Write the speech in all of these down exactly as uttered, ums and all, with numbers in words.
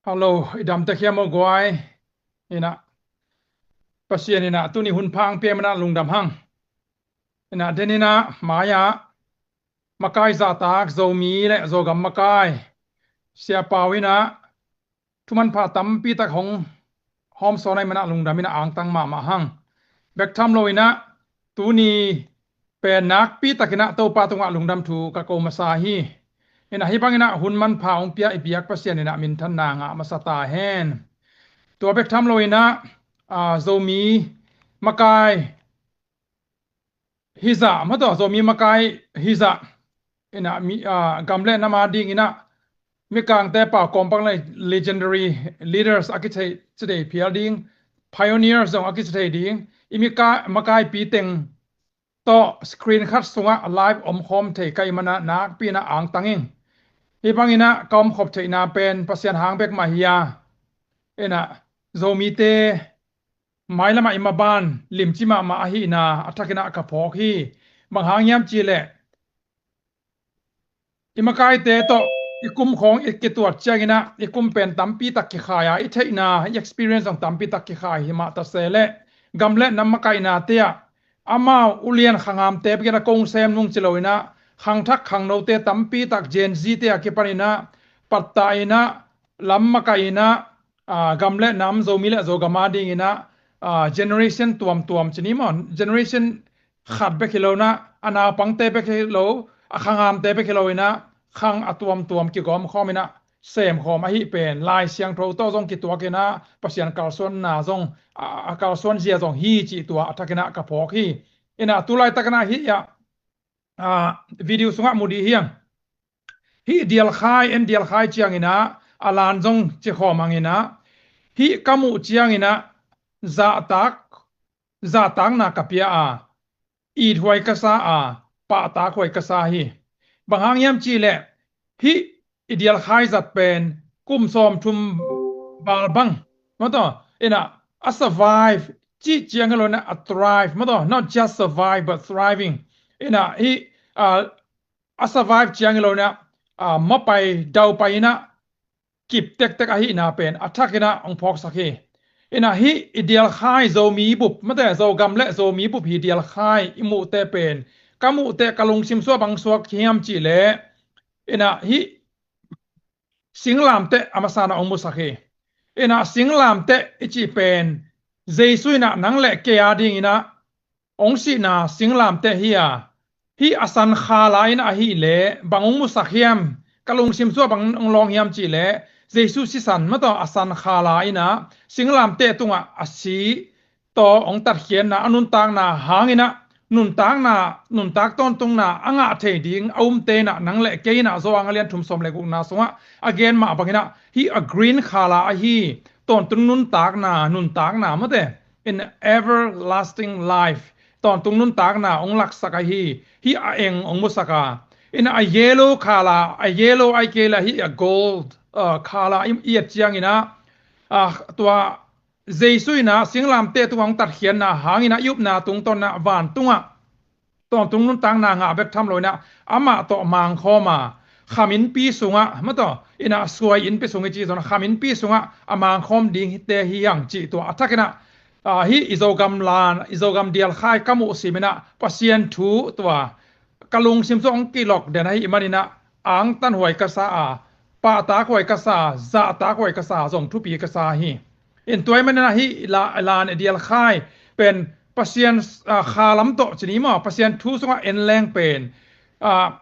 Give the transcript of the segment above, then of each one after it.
Hallo, i damte khiam aw guai. Ina, Pasian ina tuni hun phang pia mana lungdam hang. Ina, den ina, maya, makai zahtak, Zomi le Zogam makai. Sia Pau ina, thuman pha tampi tak hong hawm sawn ai mana lungdam ina angtang mahmah hang. Bek tham lo ina, tuni pen nakpi tak ina Topa tungah lungdam thu ka ko masa hi. Ina hih bang ina hun manpha hong pia i biak Pasian ina minthanna ngah masa ta hen. Tua bek tham lo ina, ah, Zomi makai hizah, maw taw, Zomi makai hizah. Ina mi, ah, gam le nam a ding ina, mikangte pau kawmpak le legendary leaders a kithei, thei phial ding, pioneers zong a kithei ding, i mika-, makaipi teng tawh screen khat sungah live om khawm thei ka hih mana nakpi ina angtang ing. Hih bang ina ka om khop theihna pen Pasian hang bek mah hi a. Ina, Zomite mailamah i maban limci mahmah ahihna a thak ina ka phawk hi. Bang hang hiam cih leh, i makaite tawh i kum khawng i kituat ciang ina, i kum pen tampi tak kikhai a, i theihna, i experience zong tampi tak kikhai hi mah ta se leh, gam le nam makaihna te ah, amau ulian khangamte bek ina kong sem nung ci lo ina, khangthak khangnote tampi tak Gen Z te a kipan ina, pattah ina, lam makaih ina, ah, gam le nam, Zomi le Zogam a ding ina, ah, generation tuamtuam ci ni maw, generation khat bek hi lo ina, a naupangte bek hi lo, a khangamte bek hi lo ina, khang a tuamtuam kigawm khawm ina, sem khawm ahi pen, Lai Siangtho tawh zong kituak ina, Pasian kalsuanna zong, a, a kalsuan zia zong hi cih tua a thak ina ka phawk hi. Ina tulaitak ina hih ah, ah, video sungah mu dih hiang. Hih dialkhai, en dialkhai ciang ina, a lan zong ci khawm ang ina, hih ka muh ciang ina, zahtak, zahtakna ka pia a, it huai ka sa a, pahtak huai ka sa hi. Bang hang hiam cih leh, hih i dialkhai zat pen kum sawmthum val bang, maw taw, ina, a survive, cih ciang hi lo ina, a thrive, maw taw, not just survive but thriving. Ina, hih, ah, a survive ciang hi lo ina, ah, mapai daupai ina, kip tektek ahihna pen a thak ina hong phawksak hi. Ina hih i dialkhai Zomi bup, maw taw, Zogam le Zomi bup hi dialkhai i muhte pen, ka muhte ka lungsim sungah bang suak hiam cih leh, ina hih singlamteh a masa ina hong musak hi. Ina singlamteh i cih pen, Jesu ina nang le kei a ding ina hong sihna singlamteh hi a, hih a san khala ina ahih leh bang hong musak hiam, ka lungsim sungah bang hong lawng hiam cih leh, Jesu sisan, maw taw, a san khala ina singlamteh tungah a si tawh hong tatkhiatna, a nuntakna hang ina, nuntakna, nuntak tawntungna a ngah thei ding a umte ina, nang le kei ina, Johan a lian thum sawm le gukna sungah a gen mah bang ina, hih a green khala ahi, tawntung nuntakna, nuntakna, maw taw, in everlasting life, tawntung nuntakna hong laksak ahi, hih a eng hong musak a. Ina a yellow khala, a yellow ahih kei leh hih a gold, uh, khala i, i et ciang ina, ah, tua Jesu ina singlamteh tungah hong tatkhiatna hang ina i upna tungtawn ina vantungah tawntung nuntakna ngah bek tham lo ina, amah tawh mangkhawm a, kham innpi sungah, maw taw, ina suai innpi sung i cih zong, kham innpi sungah a mangkhawm dingte hi hang cih tua a thak ina, ah, hih i Zogam lan, i Zogam dialkhai ka muh sim ina Pasian thu tua ka lungsim sungah hong kilok den ahih man ina, angtan huai ka sa a, pahtak huai ka sa a, zahtak huai ka sa a, zong thupi ka sa hi. Ina tua ahih man ina hih la, lan i dialkhai pen Pasian, ah, khalam tawh ci ni maw, Pasian thu sungah en leng pen, ah,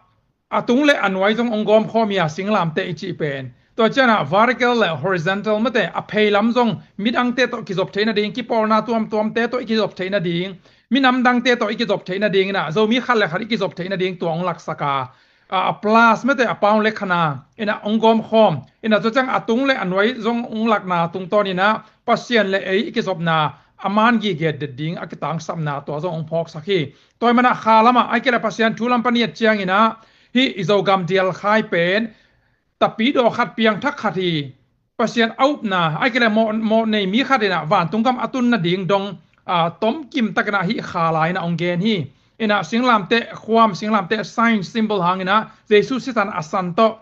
a tung le a nuai zong hong gawm khawm hi a, singlamteh i cih pen. Tua ciang ina vertical le horizontal, maw taw, a pheilam zong midangte tawh kizop theih nading, kipawlna tuamtuamte tawh i kizop theih nading, minam dangte tawh i kizop theih nading ina, Zomi khat le khat i kizop theih nading tua hong laksak a, a, a plus, maw taw, a pound le khana ina hong gawm khawm. Ina tua ciang a tung le a nuai zong hong lakna tungtawn ina Pasian le ei i kizopna a man gige det ding a kitangsapna tua zong hong phawksak hi. Tua ahih man ina khalam ah, ahih kei leh Pasian thu lam pan i et ciang ina, hih i Zogam dialkhai pen tapidaw khat, piangthak khat hi. Pasian a upna, ahih kei leh mawh, mawh nei mi khat ina vantung gam a tun nading dong, ah, tomkim tak ina hih khala ina hong gen hi. Ina singlamteh khuam, singlamteh sign, symbol hang ina Jesu sisan a san tawh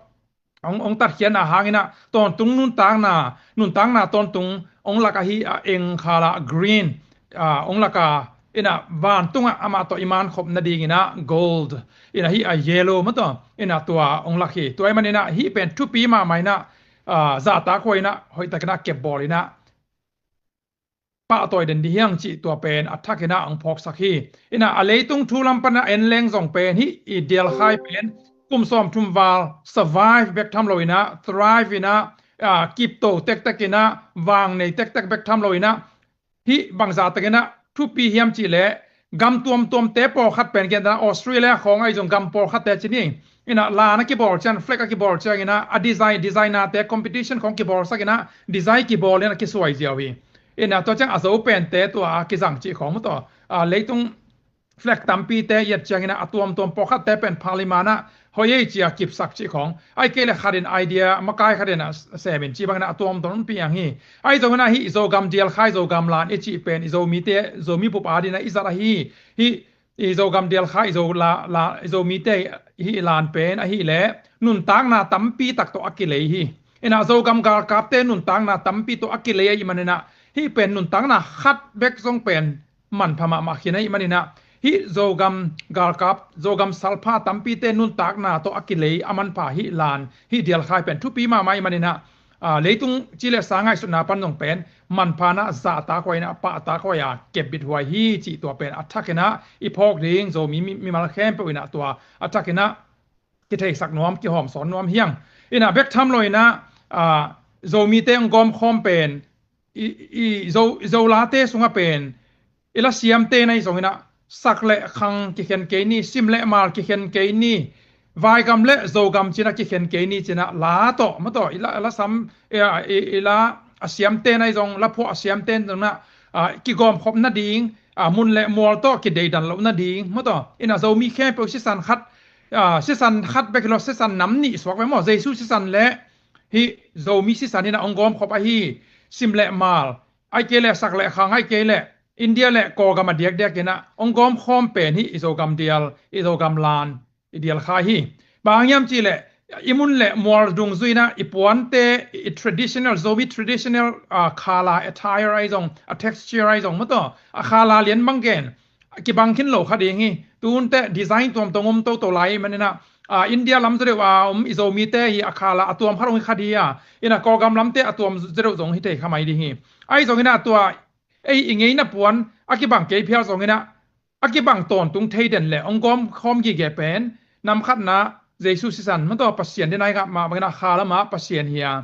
hong, hong tatkhiatna hangin ah tawntung nuntakna, nuntakna tawntung hong lak ahi a, eng khala green, ah, hong lak a, in ah vantungah amah tawh i mankhop nadingin ah gold, in ah hih a yellow maw taw, in ah tua hong lak hi. Tua ahih manin ah hih pen thupi mahmah in ah, ah, zahtak huai in ah hoihtakin ah kepbawl in ah pahtawi den dih hiang cih tua pen a thakin ah hong phawksak hi. In ah a leitung thu lam pan ah en leng zong pen hih i dialkhai pen kum sawmthum val survive bek tham lo in ah, thrive in ah, ah, kipto tektek in ah, vang nei tektek bek tham lo in ah, hih bangzah takin ah thupi hiam cih leh gam tuamtuamte pawlkhat pen, gen dan ah Australia khawng ahi zong gam pawlkhatte ci ni. In ah lan a kibawl ciang, flag a kibawl ciangin ah a design, designerte competition khawng kibawlsak in ah design kibawl in ah kisuai ziau hi. In ah tua ciang a Zo pente tua a kizang cih khawng maw taw, ah, leitung flag tampite i et ciangin ah a tuamtuam pawlkhatte pen parliament ah hoih ei ci a kipsak cih khawng, ahih kei leh khat in idea makai khat in ah sem in cih bangin ah a tuamtuam hong piang hi. Ahi zongin ah hih Zogam dialkhai, Zogam lan i cih pen i Zomite, Zomi bup adingin ah i zat ahi hi. I Zogam dialkhai, i Zo la, la, i Zomite hih lan pen ahih leh nuntakna tampi tak tawh a kilei hi. In ah Zogam galkapte nuntakna tampi tawh a kilei ahih manin ah hih pen nuntakna khat bek zong pen manpha mahmah khin ahih manin ah hih Zogam galkap, Zogam salpha tampite nuntakna tawh a kilei a manpha hih lan, hih dialkhai pen thupi mahmah ahih manin ah, ah, leitung ci le sa ngaihsutna pan zong pen manpha in ah zahtak huai in ah pahtak huai a kepbit huai hi cih tua pen a thakin ah i phawk ding, Zomi mi, mimal khempeuh in ah tua a thakin ah kitheisak nuam, kihawmsawn nuam hiang. In ah bek tham lo in ah, ah, Zomite hong gawmkhawm pen i, i Zo, Zolate sungah pen i la siamte na hi zongin ah sak le khang kikhen kei ni, sim le mal kikhen kei ni, vaigam le Zogam ci-in ah kikhen kei ni ci-in ah la tawh maw taw, i la, la sam, i, i, i la a siamte na hi zong, la phuah a siamte na hi zong in ah, ah, kigawmkhop nading, ah, mun le mual tawh kideidan loh nading maw taw. In ah Zomi khempeuh sisan khat, ah, sisan khat bek hi lo, sisan nam nih suak ve maw, Jesu sisan le hih Zomi sisan in ah hong gawmkhop ahi sim le mal, ahih kei leh sak le khang, ahih kei leh India le Kawlgam a diakdiak in ah hong gawmkhawm pen hih i Zogam dial, i Zogam lan, i dialkhai hi. Bang hang hiam cih leh i mun le mual dungzui in ah i puante, i traditional, Zomi traditional, ah, khala attire ahi zong, a texture ahi zong maw taw, a khala lian bang gen kibang khin lo kha ding hi. Tunte design tuamtuam om toto lai ahih manin ah, ah, India lam zaw deuh a om i Zomite hi a khala a tuam khat hong hi kha ding hi a, in ah Kawlgam lamte a tuam zaw deuh zong hi thei kha mai ding hi. Ahi zongin ah tua ei i ngeina puan a kibang kei phial zongin ah a kibang tawntung thei den le hong gawmkhawm gige pen nam khatna Jesu sisan maw taw, Pasian deihna i ngah mah bangin ah kha lamah Pasian hi a,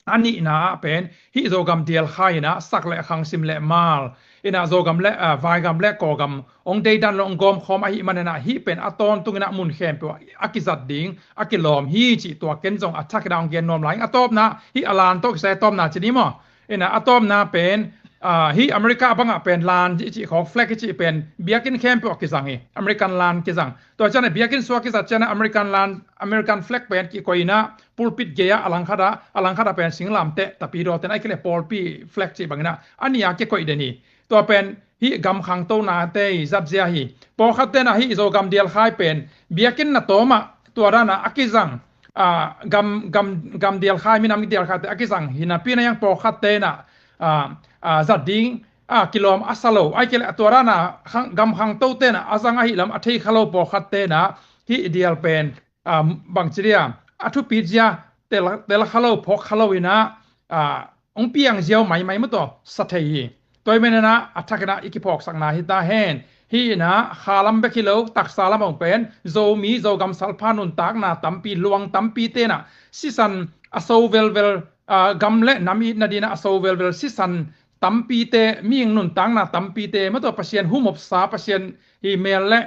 a nihna ah pen hih Zogam dialkhai in ah sak le khang, sim le mal in ah Zogam le, ah, vaigam le Kawlgam hong deidan lo hong gawmkhawm ahih manin ah hih pen a tawntungin ah mun khempeuh a kizat ding a kilawm hi cih tua ken zong a thakin ah hong gen nuam lai ing. A tawpna hih a lan tawh kisai a tawpna ci ni maw. In ah a tawpna pen, ah, hih America bangah pen lan i cih khawng, flag i cih pen biakinn khempeuh ah kizang hi. American lan kizang. Tua ciang ah biakinn sung ah kizat ciang ah American lan, American flag pen kikoih in ah pulpit gei ah a langkhat ah, a langkhat ah pen singlamteh, tapidawte in ah, ahih kei leh pawlpi flag cih bangin ah a nih ah kikoih den hi. Tua pen hih gam khangtonate i zatzia hi. Pawlkhatte in ah hih Zogam dialkhai pen biakinn na tawm ah tua dan ah a kizang, ah, gam, gam, gam dialkhai, minam dialkhaite a kizang hi napi in ah hiang pawlkhatte in ah, ah, ah, zat ding, ah, kilawm a sa lo. Ahih kei leh tua dan ah khang, gam khangtote in ah a zang ahih lam a thei kha lo pawlkhatte in ah hih dial pen, ah, bangci dia, a thupi zia, tel, tel kha lo, phawk kha lo in ah, ah, hong piang ziau maimai maw taw, sa thei hi. Tua ahih manin ah a thakin ah i kiphawksakna hi ta hen. Hih in ah kha lam bek hi lo, taksa lam ah pen Zomi, Zogam salpha nuntakna tampi, luang tampite in ah sisan a so velvel, ah, gam le nam itna dingin ah a so velvel sisan tampite, mihing nuntakna tampite maw taw, Pasian humopsa, Pasian hi mel le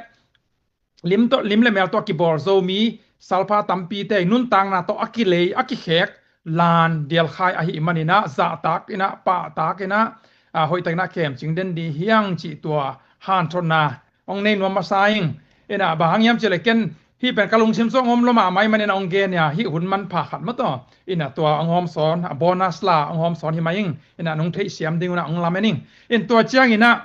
lim tawh, lim le mel tawh a kibawl Zomi salpha tampite nuntakna tawh a kilei, a kikhek lan dialkhai ahih manin ah zahtak in ah, pahtak in ah, ah, hoihtakin ah kemcing den ding hi hang cih tua hanthotna hong nei nuam masa ing. In ah bang hang hiam cih leh ken hih pen ka lungsim sung hong om lua mahmah ahih manin ah hong gen hi a, hih hun manpha khat maw taw. In ah tua hong hawmsawn, a bonus la hong hawmsawn hi mah ing. In ah nong theihsiam ding un ah hong lamen ing. In tua ciangin ah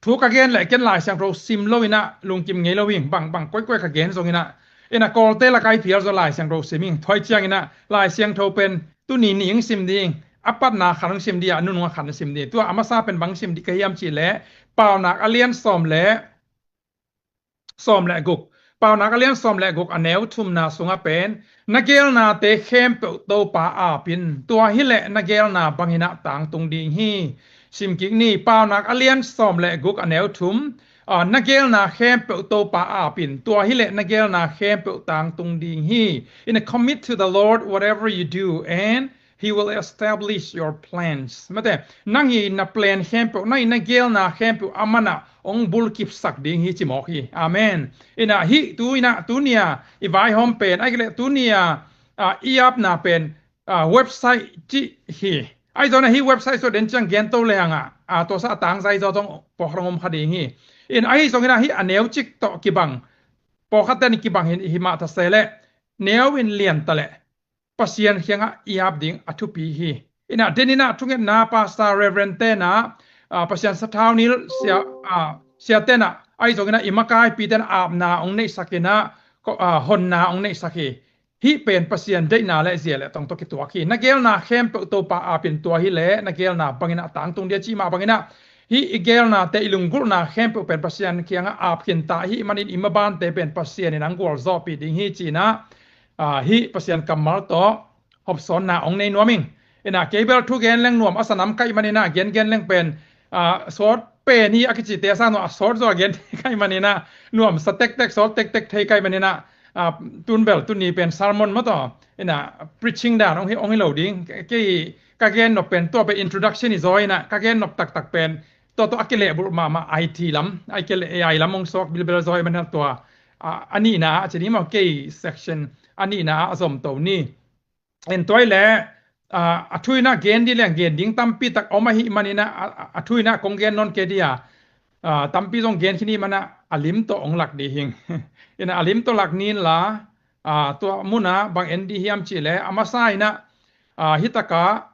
thu ka gen leh ken Lai Siangtho sim lo in ah lungkim ngei lo ing, bang, bang koikoi ka gen zongin ah, Ina Kawlte lak ah i phial zaw Lai Siangtho sim ing. Tua hi ciangin ah Lai Siangtho pen tuni ni hong sim ding, a patna khat hong sim ding a, a nunung a khat hong sim ding. Tua a masa pen bang sim ding ka hiam cih leh Paunak a lian sawm le sawm le guk. Paunak a lian sawm le guk a neu thumna sungah pen, na geelnate khempeuh Topa aap in, tua hileh na geelna bangin ah tangtung ding hi. Sim kik ni, Paunak a lian sawm le guk a neu thum, ah, na geelna khempeuh Topa aap in, tua hileh na geelna khempeuh tangtung ding hi. In a commit to the Lord whatever you do, and He will establish your plans. Mate, nang i na plan khempeuh, nang i na geelna khempeuh, aman ah hong bulkipsak ding hi ci mawk hi. Amen. Ina hih tu ina tunia i vaihawm pen, ahih kei leh tunia, ah, i apna pen, ah, website cih hi. Ahi zongin ah hih website sung den ciang gen to leng ah, ah, tua sa a tangzai zaw zong pawlkhat hong om kha ding hi. In ahi zongin ah hih a neu cik tawh kibang, pawlkhat ten kibang hi, hi mah ta se leh, neu in lian ta leh Pasian kiangah i ap ding a thupi hi. Ina den ina thungetna Pastor Reverend tena, ah, Pasian sathau nil sia, ah, sia tena, ahi zongin ah i makaipi tena apna hong neihsak ina, ko-, ah, honna hong neihsak hi. Hih pen Pasian deihna le zia le tong tawh kituak hi. Na geelna khempeuh Topa aap in, tua hileh na geelna bangin ah tangtung ding hi ci mah bangin ah, hih i geelnate, i lunggulhna khempeuh pen Pasian kiangah ap khin ta ahih manin i mabante pen Pasian in hong gualzawhpih ding hi ci-in ah, ah, hih Pasian kammal tawh hopsawnna hong nei nuam ing. Ina kei bel thu gen leng nuam a sa nam ka hih manin ah, gen gen leng pen, ah, sawt pen hi a kicite a sang nuam, a sawt zaw a gen thei ka hih manin ah, nuamsa tektek, sawt tektek thei ka hih manin ah, ah, tun bel tuni pen sermon maw taw, ina preaching dan hong hi, hong hi lo ding. Kei ka gen nop pen tua pen introduction hi zaw ina, ka gen nop taktak pen tua tawh a kilehbulh mahmah I T lam, a kileh A I lam hong suak bilbel zaw ahih manin ah tua, ah, a nihna ah ci ni maw, kei section a nihna ah a zom to ni. En tua hi leh, ah, a thu ina gen ding leng gen ding tampi tak om ahih manin ah, a, a, a thu ina kong gen nawn kei ding a, ah, tampi zong gen khin ahih manin ah a lim tawh hong lak ding hi ing. Ina a lim tawh lak ni inla, ah, tua mun ah bang en ding hiam cih leh, a masa ina, ah, hih takah,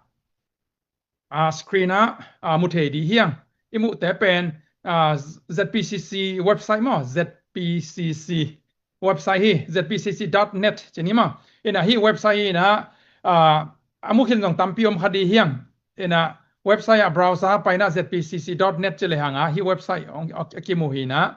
ah, screen ah, ah, mu thei ding hi ing. I muhte pen, ah, Z P C C website maw, Z P C C website hi, Z P C C dot net ci ni maw. Ina hih website ina, ah, a mu khin zong tampi om kha ding hi ing. Ina website ah browser pai ina Z P C C dot net ci lehang ah hih website hong, a, a kimu hi ina.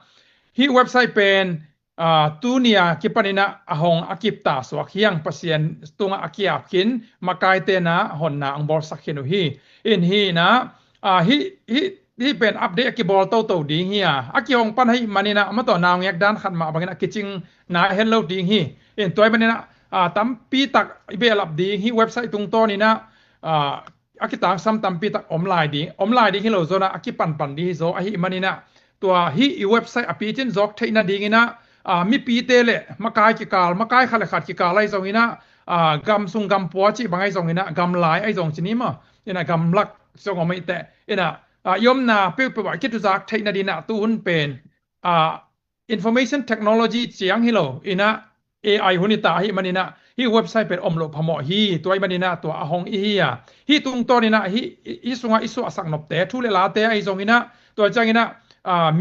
Hih website pen, ah, tunia kipan ina a hong a kipta suak hi ing, Pasian tungah a kiap khin, makaite ina honna hong bawlsak khin uh hi. In hi ina, ah, hih, hih, hih pen update a kibawl toto ding hi a, a kihong pan ahih manin ah, maw taw, naungek dan khat mah bangin a kicing nai het lo ding hi. In tua ahih manin ah, ah, tampi tak i behlap ding, hih website tungtawn ina, ah, a kitangsam tampi tak om lai ding, om lai ding hi lo zaw ina, a kipanpan ding hi zaw ahih manin ah, tua hih i website a picin zawk theih nading ina, ah, mipite le makai kikal, makai khat le khat kikal ahi zong ina, ah, gam sung gam pua cih bang ahi zong ina, gam lai ahi zong ci ni maw, ina gam lak zong om ahih teh ina, ah, i omna peuhpeuh ah kituzak theih nading ina tu hun pen, ah, information technology ciang hi lo ina, A I hun hi ta ahih manin ah, hih website pen om loh phamawh hi. Tua ahih manin ah tua a hong i hi a, hih tungtawn ina hih, hih sungah i suahsak nopte, thu le late ahi zong ina, tua ciang ina, ah,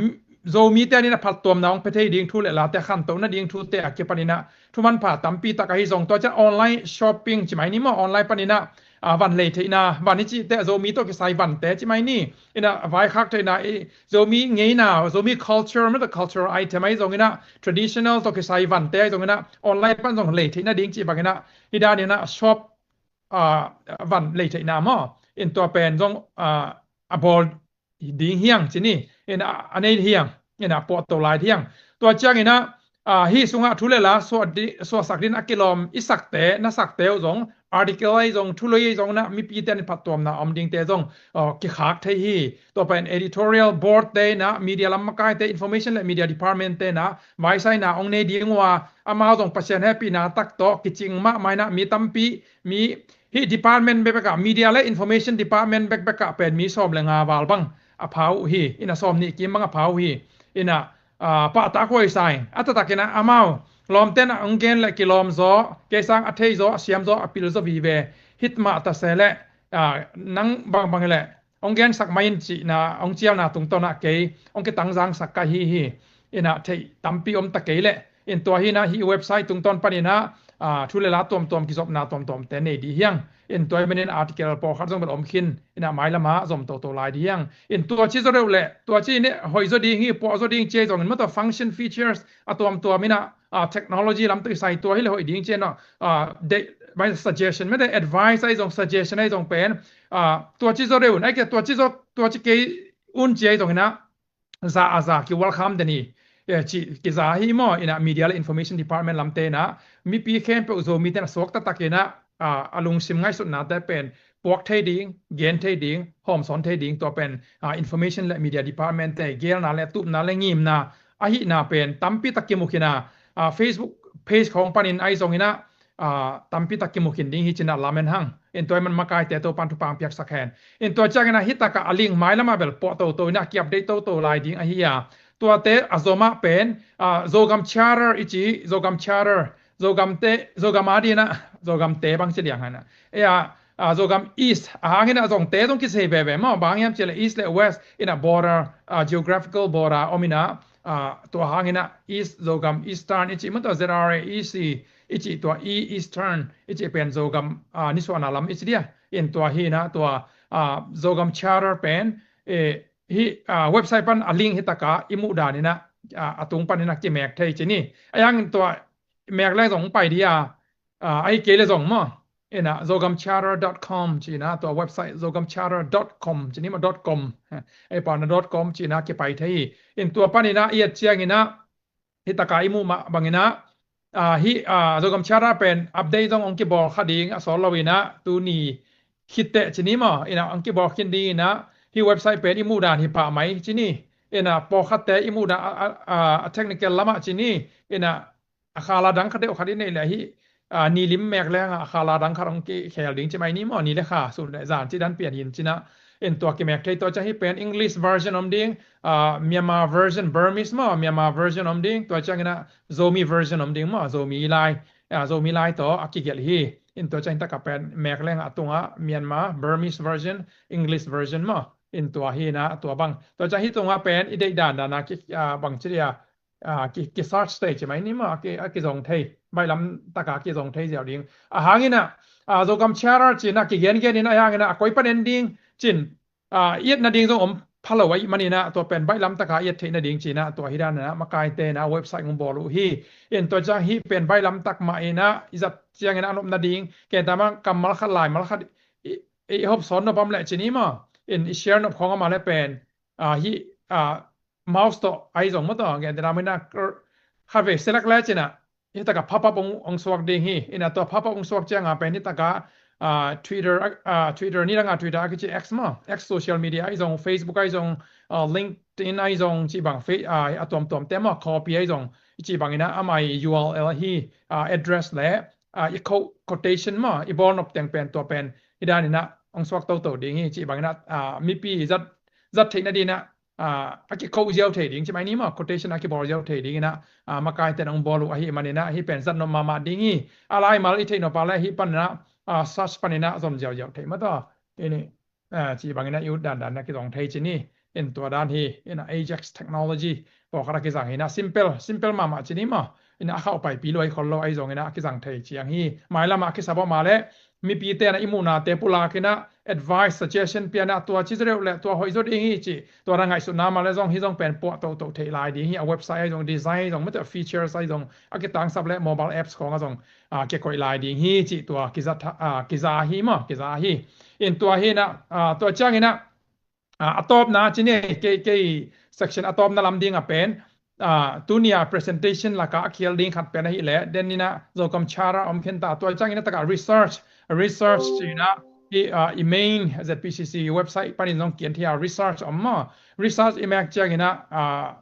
Zomite ina phattuamna hong pia thei ding thu le late, khantoh nading thute a kipan ina thu manpha tampi tak ahi zong, tua ciang online shopping ci mai ni maw, online pan ina, ah, van lei theihna, van i cih teh Zomi tawh kisai vante ci mai ni. Ina vaikhak theihna, i Zomi ngeina, Zomi culture, maw taw, cultural item ahi zong ina, traditional tawh kisai vante ahi zong ina, online pan zong lei theih nading cih bang ina, hih dan ina shop, ah, van lei theihna maw, in tua pen zong, ah, a bawl ding hi ing ci ni. Ina a nei hi ing, ina puahto lai hi ing. Tua ciang ina, ah, hih sungah thu le la suah di-, suahsak ding a kilawm i sakte, na sakte uh zong, article ahi zong, thu lui ahi zong ina, mipite in phattuamna om dingte zong, ah, kikhak thei hi. Tua pen editorial board te ina, media lam makaite, information le media department te ina vaisaina hong nei ding uh a, amau zong Pasian hehpihna tak tawh kicing mahmah ina, mi tampi, mi, hih department bekbek ah, media le information department bekbek ah pen mi sawm le nga val bang a pha uh hi. Ina sawm nih kim bang a pha uh hi. Ina, ah, pahtak huai sa ing. A taktak ina amau lawmte in hong gen le kilawm zaw, kei sang a thei zaw, a siam zaw, a pil zaw vive, hih mah ta se le, ah, nang bangbang le hong gensak mai in cihna, hong cialna tungtawn ah kei hong kitangzangsak ka hi hi. Ina theih tampi om ta kei leh, In tua hi inah hih website tungtawn panin ah, ah, thu le la tuamtuam, kizopna tuamtuamte nei dih hi hang. In tua hi manin article pawlkhat zong bel om khin inah mailam ah zom toto lai dih hi hang. In tua ci zaw deuh leh tua ci inah hoih zaw ding hi, puah zaw ding ci ahi zongin, maw, tua function, features a tuamtuam inah, ah, technology lam tawh kisai tua hi leh hoih ding ci inah, ah, de, my suggestion, maw, advice ahi zong, suggestion ahi zong pen, ah, tua ci zaw deuh un, ahih kei leh tua ci zaw, tua ci kei un ci ahi zongin ah, za a za ki welcome den hi. Eh, ci kiza hi, maw, inah Media le Information Department lamte inah mipi khempeuh, Zomite inah suak taktak inah, ah, a lungsim ngaihsutnate pen puak thei ding, gen thei ding, hawmsawn thei ding, tua pen, ah, Information le Media Department te geelna le tupna le ngimna ahihna pen tampi tak kimu khin a, ah, Facebook page khawng panin ahi zongin ah, ah, tampi tak kimu khin ding hi ci inah lamen hang. In tua hi man makaite Topan thupha piaksak hen. In tua ciangin ah hih takah a link mailam ah bel puah toto inah ki-update toto lai ding ahi a. Tuate a zom ah pen, ah, Zogam Charter i ci, Zogam Charter, Zogamte, Zogam a ding inah, Zogamte bang ci liang hang inah. E a, ah, Zogam East, a hang inah Zogte zong kisei veve, maw, bang hiam ci leh East le West inah border, ah, geographical border om inah, ah, tua hang inah East, Zogam Eastern i ci, maw, tua Z R A E C i ci, tua E, Eastern i ci pen Zogam, ah, nisuahna lam i ci dih a. In tua hi inah tua, ah, Zogam Charter pen, eh, hih, ah, website pan a link hih takah i muh dan inah, ah, a tung pan inah kimek thei ci ni. Ahi hangin tua mek leng zong pai dih a, ah, ahih kei leh zong, maw, inah Zogam Charter dot com ci inah, tua website Zogam Charter dot com ci ni, maw, dot com. Ei pana dot com ci inah kipai thei hi. In tua pan inah i et ciangin ah hih takah i muh mah bangin ah, ah, hih, ah, Zogam Charter pen update zong hong kibawl kha ding a sawt lo inah, tuni khit teh ci ni, maw, inah hong kibawl khin ding inah, hih website pen i muh dan hi pah mai ci ni. Inah pawlkhatte i muh dan a, a, a, a technical lamah ci ni. Inah a khala dang khat deuh khat i neih leh hih, ah, ni lim mek leng ah a khala dang khat hong kikhel ding ci mai ni, maw, ni le kha, sun le zan ci dan pian hi in ci inah. In tua kimek thei. Tua ciang hih pen English version om ding, ah, Myanmar version, Burmese, maw, Myanmar version om ding, tua ciangin ah Zomi version om ding, maw, Zomi lai, ah, Zomi lai tawh a kigelh hi. In tua ciang hih takah pen mek leng ah a tungah Myanmar, Burmese version, English version, maw, in tua hi inah tua bang. Tua ciang hih tungah pen i deih dandan ah ki, ah, bang ci dih a, ah, ki, ki search thei ci mai ni, maw, a ki, a kizong thei, baihlam takah kizong thei ziau ding. A hang inah, ah, Zogam Charter ci inah kigengen inah, a hang inah a koi pan en ding ci in, ah, i et nading zong om pha lo ahih man inah tua pen baihlam takah i et theih nading ci inah tua hi dan inah makaite inah website hong bawl uh hi. In tua ciang hih pen baihlam tak mah inah i zat ciangin ah a nop nading, kei ta mah kammal khat, laimal khat i, i hop sawn nop om leh ci ni, maw, in i share nop khawng om a leh pen, ah, hih, ah, mouse tawh ahi zong, maw, tawh, gen te na mai na, khat vei select le ci inah hih takah pop up hong, hong suak ding hi. Inah tua pop up hong suak ciangah pen hih takah, ah, Twitter, ah, Twitter, nidangah Twitter a kici X, maw, X social media ahi zong, Facebook ahi zong, ah, LinkedIn ahi zong, cih bang fe-, ah, a tuamtuamte, maw, copy ahi zong, i cih bang inah amah i U R L hi, ah, address le, ah, i quote, quotation, maw, i bawl nop teng pen tua pen hi dan inah hong suak toto ding hi. Cih bang inah, ah, mipi zat, zat theih nading inah, ah, a ki quote ziau thei ding ci mai ni, maw, quotation a kibawl ziau thei ding inah, ah, makaite in hong bawl uh ahih man inah hih pen zat nop mahmah ding hi. A laimal i theih nop a leh hih pan inah, ah, search pan inah zon ziauziau thei, maw, tawh. Ini, ah, cih bang inah i ut dandan inah kizong thei ci ni. In tua dan hi inah Ajax Technology pawlkhat a kizang hi inah, simple, simple mahmah ci ni, maw. Inah a khauh paipi lua hi khol lo ahi zong inah a kizang thei ciang hi. Mailam ah a kisap om a leh mipite inah i muhnate pulak inah advice, suggestion pia inah, tua ci zaw deuh leh tua hoih zaw ding hi cih tua na ngaihsutna om a leh zong, hih zong pen puah toto theih lai ding hi. A website ahi zong, design ahi zong, maw, tua features ahi zong, a kitangsap leh mobile apps khawng ah zong, ah, kikoih lai ding hi cih tua kiza tha-, ah, kiza hi, maw, kiza hi. In tua hi inah, ah, tua ciang inah, ah, a tawpna ci ni, kei, kei section a tawpna lam ding ah pen, ah, tuni a presentation lakah a khial ding khat pen ahih leh, den inah Zogam Charter om khin ta, tua ciang inah takah research, research ci inah hih, ah, i main Z P C C website panin zong kian thei a, research om, maw. Research i mek ciang inah, ah,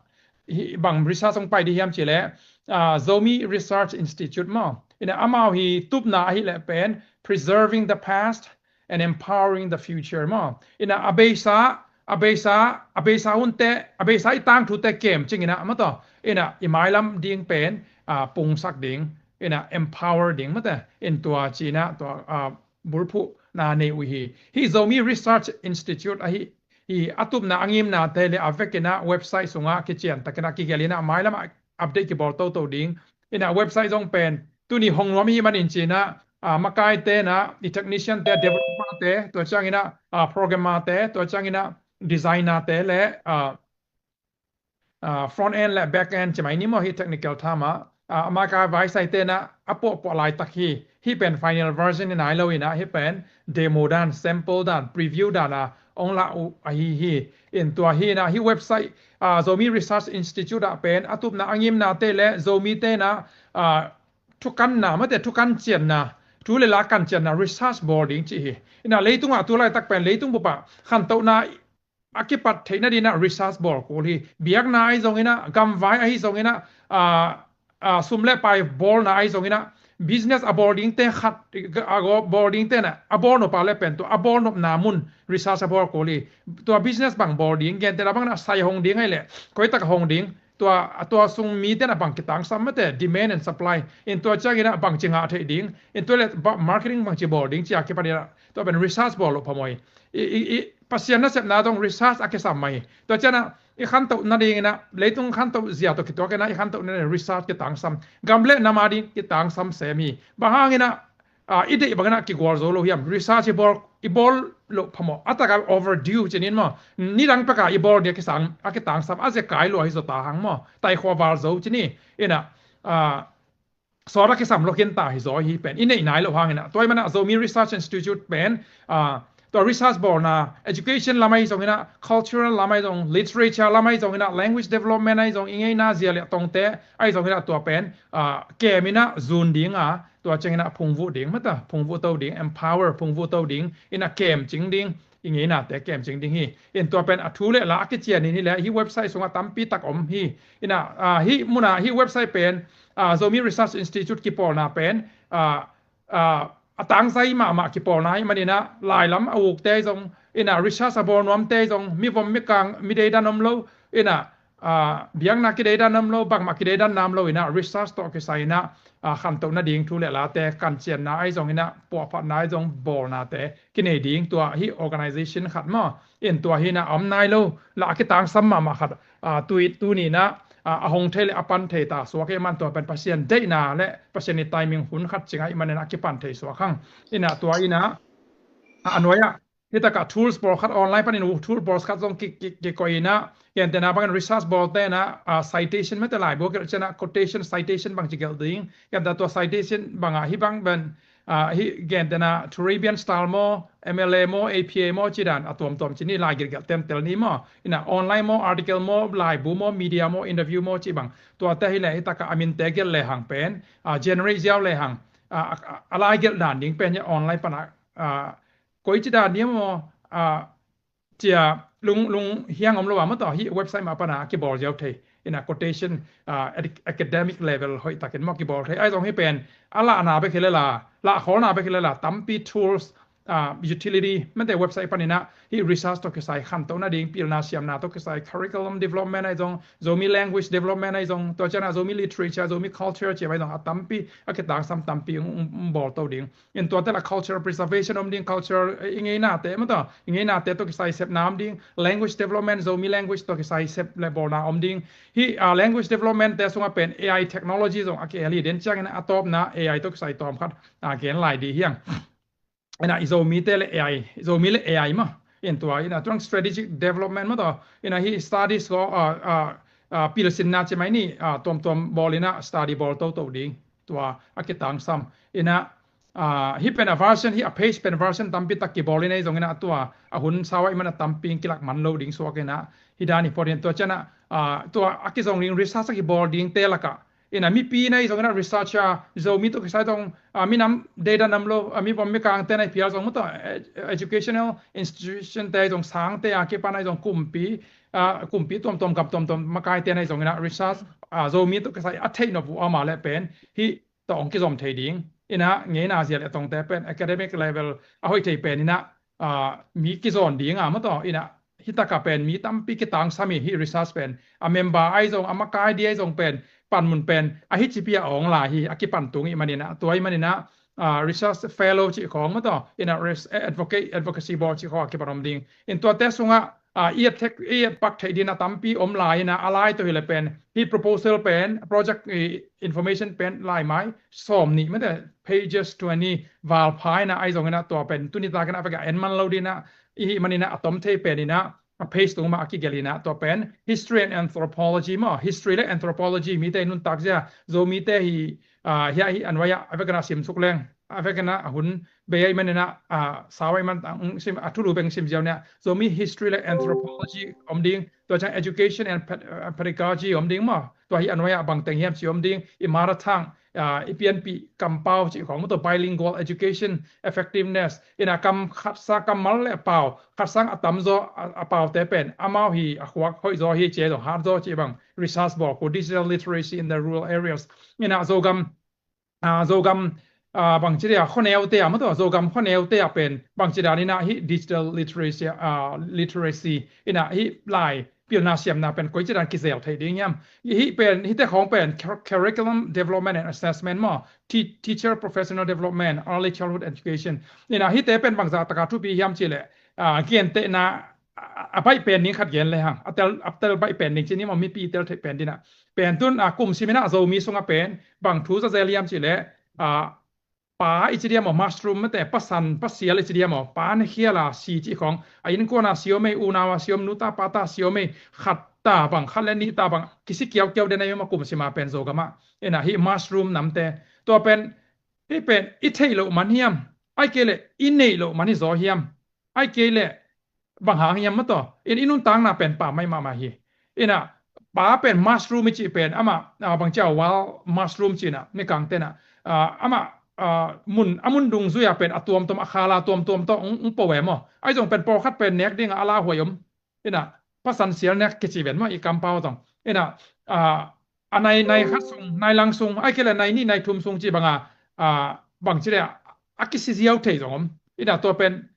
hih bang research hong pai dih hiam cih leh, ah, Zomi Research Institute, maw. Inah amau hi tupna ahih leh pen Preserving the Past and Empowering the Future, maw. Inah a beisa, a beisa, a beisa hunte, a beisa i tangthute kem cing inah, maw, tawh, inah i mailam ding pen, ah, pungsak ding, inah empower ding, maw, tawh. In tua ci inah tua, ah, bulphuhna nei uh hi. Hih Zomi Research Institute ahi, hi a tupna a ngimnate le a vek inah website sungah kician tak inah kigelh inah mailam ah update kibawl toto ding, Ina website zong pen tuni hong nuam hi manin ci-in ah, ah, makaite na, i technician te, developer te, tua ciangin ah, ah, programmer te, tua ciangin ah designer te le, ah, ah, front end le back end ci mai ni maw, hi technical term ah, ah, makai vaisai te na a puahpuah laitak hi. Hi pen final version hi nai lo ina, hi pen demo dan, sample dan, preview dan a ong lah uh ahi hi. In tua hi na, hi website, ah, Zomi Research Institute ah pen a tupna a ngimna te le Zomi te na, ah, thukanna, mate thukan cianna, thu le la kan cianna research bawl ding ci hi. Ina leitungah tu laitak pen leitung bup ah khantohna a kipat theihna dingin ah research bawl kul hi. Biakna ahi zongin ah, gamvai ahi zongin ah, ah, ah, sum le pai bawlna ahi zongin ah, business a bawl dingte khat, a bawl dingte na a bawl nop a le pen tua a bawl nopna mun research a bawl kul hi. Tua business bang bawl ding, gentehna bangin ah sai hong ding ahih leh koi tak hong ding, tua, tua sung mite na bang kitangsam, mate demand and supply, in tua ciangin ah bangci ngah theih ding, in tua le ba-, marketing bangci bawl ding ci a kipan in ah tua pen research bawl loh phamawh hi. I, i, i, Pasian nasepna dong research a kisam mah hi. Tua ciangin ah i khantoh nadingin ah, leitung khantoh zia tawh kituakin ah i khantoh nadingin research kitangsam, gam le nam ading kitangsam sem hi. Bang hangin ah, ah, i deih bangin ah kigual zo lo hiam? Research i bawl, i bawl loh phamawh, a tak a overdue ci-in maw. Nidang pek a i bawl ding a kisang, a kitangsam, a zia kai lua hi zaw ta hang maw, taikhua val zo ci ni. Ina, ah, sawt a kisam lo khin ta hi zaw hi pen i neih nai loh hangin ah. Tua ahih manin ah Zomi Research Institute pen, ah, tua research bawlna, education lam ahi zongin ah, cultural lam ahi zong, literature lam ahi zongin ah, language development ahi zong, i ngeina zia le tongte ahi zongin ah tua pen, ah, kem in ah zun ding a, tua ciangin ah phungvuh ding, mate phungvuh to ding, empower, phungvuh to ding, in ah kemcing ding, i ngeinate kemcing ding hi. In tua pen a thu le la a kician in hi le, hi website sungah tampi tak om hi. Ina, ah, hi mun ah, hi website pen, ah, Zomi Research Institute kipawlna pen, ah, ah, a tangzai mahmah kipawlna ahih manin ah, lailam a ukte zong, ina research a bawl nuamte zong, mi vom mi kang, mi deidan om lo, ina, ah, biakna kideidan om lo, bangmah kideidan nam lo, ina research tawh kisai in ah, ah, khantoh nading thu le late kancianna ahi zongin ah, puahphatna ahi zong, bawlnate kinei ding, tua hi organization khat maw. In tua hi in ah a om nai lo, la a kitangsam mahmah khat, ah, tui, tuni in ah, ah, a hong thei le a pan thei ta suak hi man, tua pen Pasian deihna le Pasian i timing hun khat ci ngei ahih manin ah a kipan thei suak hang. In ah tua in ah, ah, a nuai ah, hi tak ah tools pawlkhat online panin uh, tool pawlkhat zong ki, ki, kikoih in ah, gentehna bangin research bawlte in ah, ah, citation, mate laibu a gelh ciangin ah quotation, citation bangci gelh ding. Gentehna tua citation bang ah, hi bang pen, ah, hi gentehna Turabian style maw, M L A maw, A P A maw, ci dan a tuamtuam ci ni, lai gelhgelh tentel ni maw. In ah online maw, article maw, laibu maw, media maw, interview maw, ci bang. Tuate hi le hi tak ah a minte gelh le hang pen, ah, generate ziau le hang, ah, a, a, a lai gelh dan ding pen hi online pan ah, ah, koici dan ni maw, ah, cia lung, lung hiang om lo a maw, tua hi website mah pan a kibawl ziau thei. In ah quotation, ah, ac-, academic level hoih takin maw kibawl thei. Ahi zong hi pen a lahna bek hi le la, lahkhawlna bek hi le la, tampi tools, ah, utility, mate website panin ah hi research tawh kisai, khantoh nading, pilna siamna tawh kisai, curriculum development ahi zong, Zomi language development ahi zong, tua ciangin ah Zomi literature, Zomi culture ci ahi zong, a tampi, a kitangsam tampi ong, ong, ong bawl to ding. In tuate la cultural preservation om ding, cultural, eh, i ngeinate maw, tua i ngeinate tawh kisai sepna om ding, language development, Zomi language tawh kisai sep le bawlna om ding. Hi, ah, language development te sungah pen A I technology zong a kihel hi, den ciangin a tawpna A I tawh kisai tawm khat, ah, gen lai dih hiang. In ah i Zomite le A I, Zomi le A I maw. In tua, in ah tuang strategic development maw, tua in ah hi studies ko, ah, ah, ah, pilsinna ci mai ni, ah, tuamtuam bawl in ah study bawl toto ding. Tua a kitangsam. In ah, ah, hi pen a version, hi a page pen version tampi tak kibawl in ahi zongin ah, tua a hun sau ahih man a tampi kilak man lo ding suak in ah, hi dan hi phot in, tua ciangin ah, ah, tua a kizong ding research a kibawl dingte lakah, in ah mipi in ahi zongin ah researcher, Zomi tawh kisai zong, ah, minam deidan om lo, ah, mi vom mi kangte in ah i phial zong maw, tua, eh, educational institution te zong, sangte a kipan ahi zong, kumpi, ah, kumpi tuamtuam, gam tuamtuam makaite in ahi zongin ah research, ah, Zomi tawh kisai a theih nop uh a om a leh pen hi tawh hong kizom thei ding. In ah ngeina zia le tongte pen academic level a hoih thei pen in ah, ah, mi kizawn ding a maw, tua in ah hi tak ah pen mi tampi kitangsam hi, hi research pen. A member ahi zong, a makai ding ahi zong pen, panmun pen a hi cipi a ong lai hi, a kipan tung ahih manin ah, tua ahih manin ah, ah, research fellow cih khawng maw, tua in ah res-, eh, advocate, advocacy board cih khawng a kipan om ding. In tuate sungah, ah, i et thek, i et pak theih dingin a tampi om lai in ah, a lai tawh hi leh pen, hih proposal pen, project, eh, information pen lai mai sawm nih mate, pages twenty val pha in ah, ahi zongin ah tua pen tuni takin ah a vekpi-a en man lo dingin ah, i hih manin ah a tom thei pen in ah, a page tung mah a kigelh in ah, tua pen history and anthropology maw, history le anthropology mite i nuntak zia, Zomite hi, ah, hiah hi an vai ah, a vekpi-in ah sim suk leng, a vekpi-in ah a hun bei ahih manin ah, ah, sau ahih man, ah, sim, a thulu beng sim ziau in ah, Zomi history le anthropology om ding, tua ciang education and ped-, ah, pedagogy om ding maw, tua hi an vai ah bang teng hiam cih om ding, i mother tongue, ah, i pianpih kampau cih khawng maw, tua bilingual education effectiveness, in ah kam khat sang kammal le pau, khat sang a tamzaw a, a paute pen, amau hi a khuak hoih zaw hi, ci-a zong hat zaw cih bang, research bawl khu, digital literacy in the rural areas. In ah Zogam, ah, Zogam, ah, bangci dia, khuaneute ah maw tua, Zogam khuaneute ah pen, bangci dan in ah hih digital literacy, ah, literacy, in ah hih lai, pilna siamna pen koici dan kizel thei ding hiam. Hih pen, hihte khawng pen cur-, curriculum development and assessment maw, te-, teacher professional development, early childhood education. In ah hihte pen bangzah takin thupi hiam cih leh, ah, gentehna, a, a baih pen ding khat gen le hang. A tel, a tel baih pen ding ci ni maw, mipi tel theih pen dingin ah. Pen tun, ah, kum sim in ah Zomi sungah pen, bang thu za zel hiam cih leh, ah, pa i ci diam maw, mushroom mate, pasan, pasial i ci diam maw, pa na khial a si cih khawng, a innkuan a si om ei, unau a si om, nu ta pa ta si om ei, khat ta bang, khat le nih ta bang, kisi kiaukiau den a i om a kum sim a pen Zogam ah. In ah hih mushroom namte. Tua pen, hih pen, i theih loh man hiam, ahih kei leh, i neih loh man hi zaw hiam, ahih kei leh, bang hang hiam maw tua. In i nuntakna pen pammaih mahmah hi. In ah, pa pen mushroom i cih pen, amah, ah, bangci a wild mushroom ci-in ah, Mikangte'n ah, ah, amah, ah, mun, a mun dungzui ah pen a tuamtuam, a khal a tuamtuam tawh hong, hong po e maw. Ahi zong pen pawlkhat pen nek ding a, a lauhuai om. In ah, pasan sial nek kici ven maw, i kampau zong. In ah, ah, a nai, nai khat sung, nai lang sung, ahih kei leh nai nih, nai thum sung cih bang a, ah, bangci leh, a kisi ziau thei zong om. In ah, tua pen,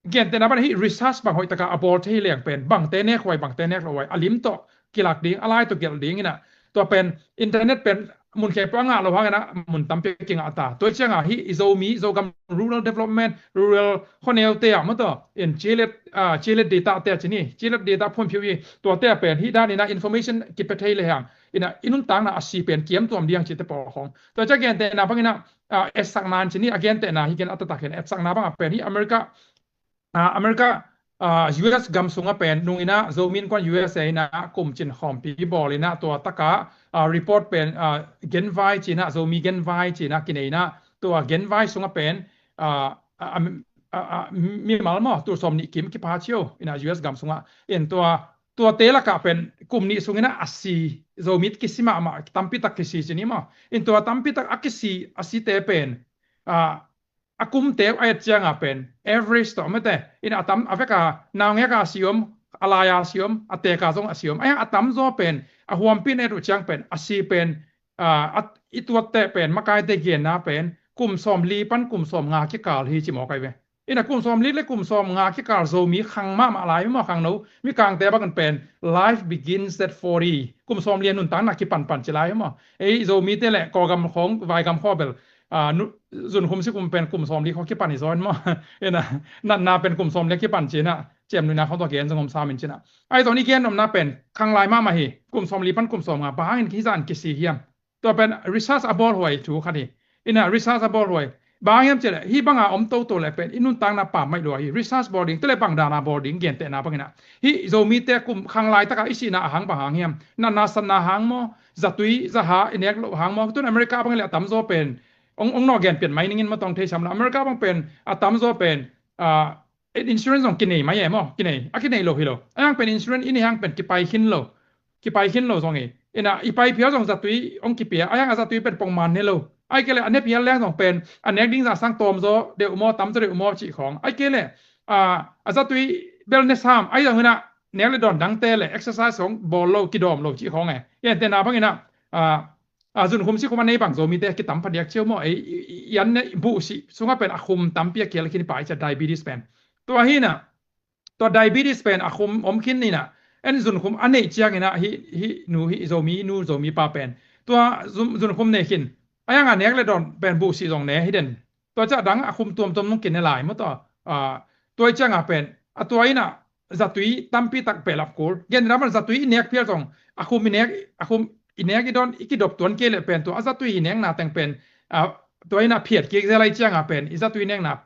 gentehna bang hih research bang hoih takin a bawl thei leng pen, bangte nek huai, bangte nek loh huai, a lim tawh kilak ding, a lai tawh gelh ding in ah. Tua pen, internet pen, mun khempeuh a ngah loh hangin ah, mun tampi a kingah ta. Tua ciangin hih i Zomi, Zogam rural development, rural khuaneute ah maw tua, in cilet, ah, cilet data te ci ni, cilet data phuanphiu hi, tuate ah pen, hih dan in ah information kipia thei le hang, in ah, i nuntakna a si pen kiam tuam ding cihte pawl khawng. Tua ciang gentehna bangin ah, ah, etsakna ci ni, a gentehna hi ken a taktak hi, etsakna bang a pen hih America, ah, America, ah, U S gam sungah pen nung in ah Zomi Innkuan U S A in ah kum cin khawmpi bawl in ah tua takah, ah, report pen, ah, genvai ci-in ah, Zomi genvai ci-in ah kinei in ah tua genvai sungah pen, ah, ah, ah, ah, ah, mimal maw, tul sawm nih kim kipha cio in ah U S gam sungah. In tua, tuate lakah pen kum nih sung in ah a si, Zomi kisi mahmah, tampi tak kisi ci ni maw. In tua tampi tak a kisi, a site pen, ah, a kumte uh a et ciangin pen, average tawh mate, in a tam, a vek a, naungek a si om, a lai a si om, a teek a zong a si om. Ahi hang a tamzaw pen, a huampi na et uh ciang pen, a si pen, ah, a, i tuatte pen, makaite genna pen, kum sawmli pan kum sawmnga kikal hi ci mawk ahi ve. In a kum sawmli le kum sawmnga kikal Zomi khang mahmah lai maw, khangno, Mikangte bangin pen, life begins at forty. Kum sawmli a nuntakna kipanpan ci lai maw. Ei Zomite le Kawlgam khawng, Vaigam khawng bel, ah, nu-, zunkhum sikhum pen kum sawmli khawng kipan hi zaw in maw. In a, natna pen kum sawmli a kipan ci-in ah, ciamnuihna khawng tawh gen zong om sam in ci-in ah. Ahi zongin i gen nopna pen, khang lai mahmah hi, kum sawmli pan kum sawmnga, bang hangin hih zah in kisi hiam. Tua pen research a bawl huai thu khat hi. In a research a bawl huai. Bang hang hiam cih leh, hih bang a om toto leh pen, i nuntakna pammaih lua hi. Research bawl ding, tua leh bang dan a bawl ding, gentehna bangin ah. Hih Zomite kum khang laitak a i sihna a hang bang hang hiam. Natna satna hang maw, zatui, zaha, i nek loh hang maw. Tun America bang leh a tamzaw pen, ong, ong nawh gen pian mai ning in maw, tawng thei sam la. America bang pen, a tamzaw pen, ah, insurance zong kinei mai e maw, kinei. A kinei lo hi lo. Ahi hang pen insurance i neih hang pen kipai khin lo. Kipai khin lo zong hi. In a, i pai phial zong zatui ong kipia. Ahi hang a zatui pen pongman ne lo. Ahih kei leh a ne phial leng zong pen, a nek ding zah sang tawm zaw deuh maw, tam zaw deuh maw cih khawng. Ahih kei leh, ah, a zatui bel ne sam, ahi zongin ah, nek le dawn dangte le exercise zong bawl lo, kidawm lo cih khawng e. Gentehna bangin ah, ah, ah, zunkhum sikhum a nei bang Zomite kitam phadiak cio maw, ei, i, i, i an ne buhsih sungah pen a khum tampi a kial khin i pai ciah diabetes pen. Tua hi in ah, tua diabetes pen a khum om khin in ah, en zunkhum a neih ciangin ah hih, hih nu hih Zomi nu Zomi pa pen. Tua zun-, zunkhum nei khin. Ahi hang a nek le dawn pen buhsih zong ne hi den. Tua ciah dang a khum tuamtuam nung kine lai maw tua. Ah, tua i ciangin pen. A tua in ah, zatui tampi tak pehlap kul. Gen ram zatui i nek phial zong a khum i nek, a khum i nek i don i kidop tuan kei leh pen tua a zatui i nekna teng pen, ah, tua in a phiat kik zel ai cianga pen i zatui nekna,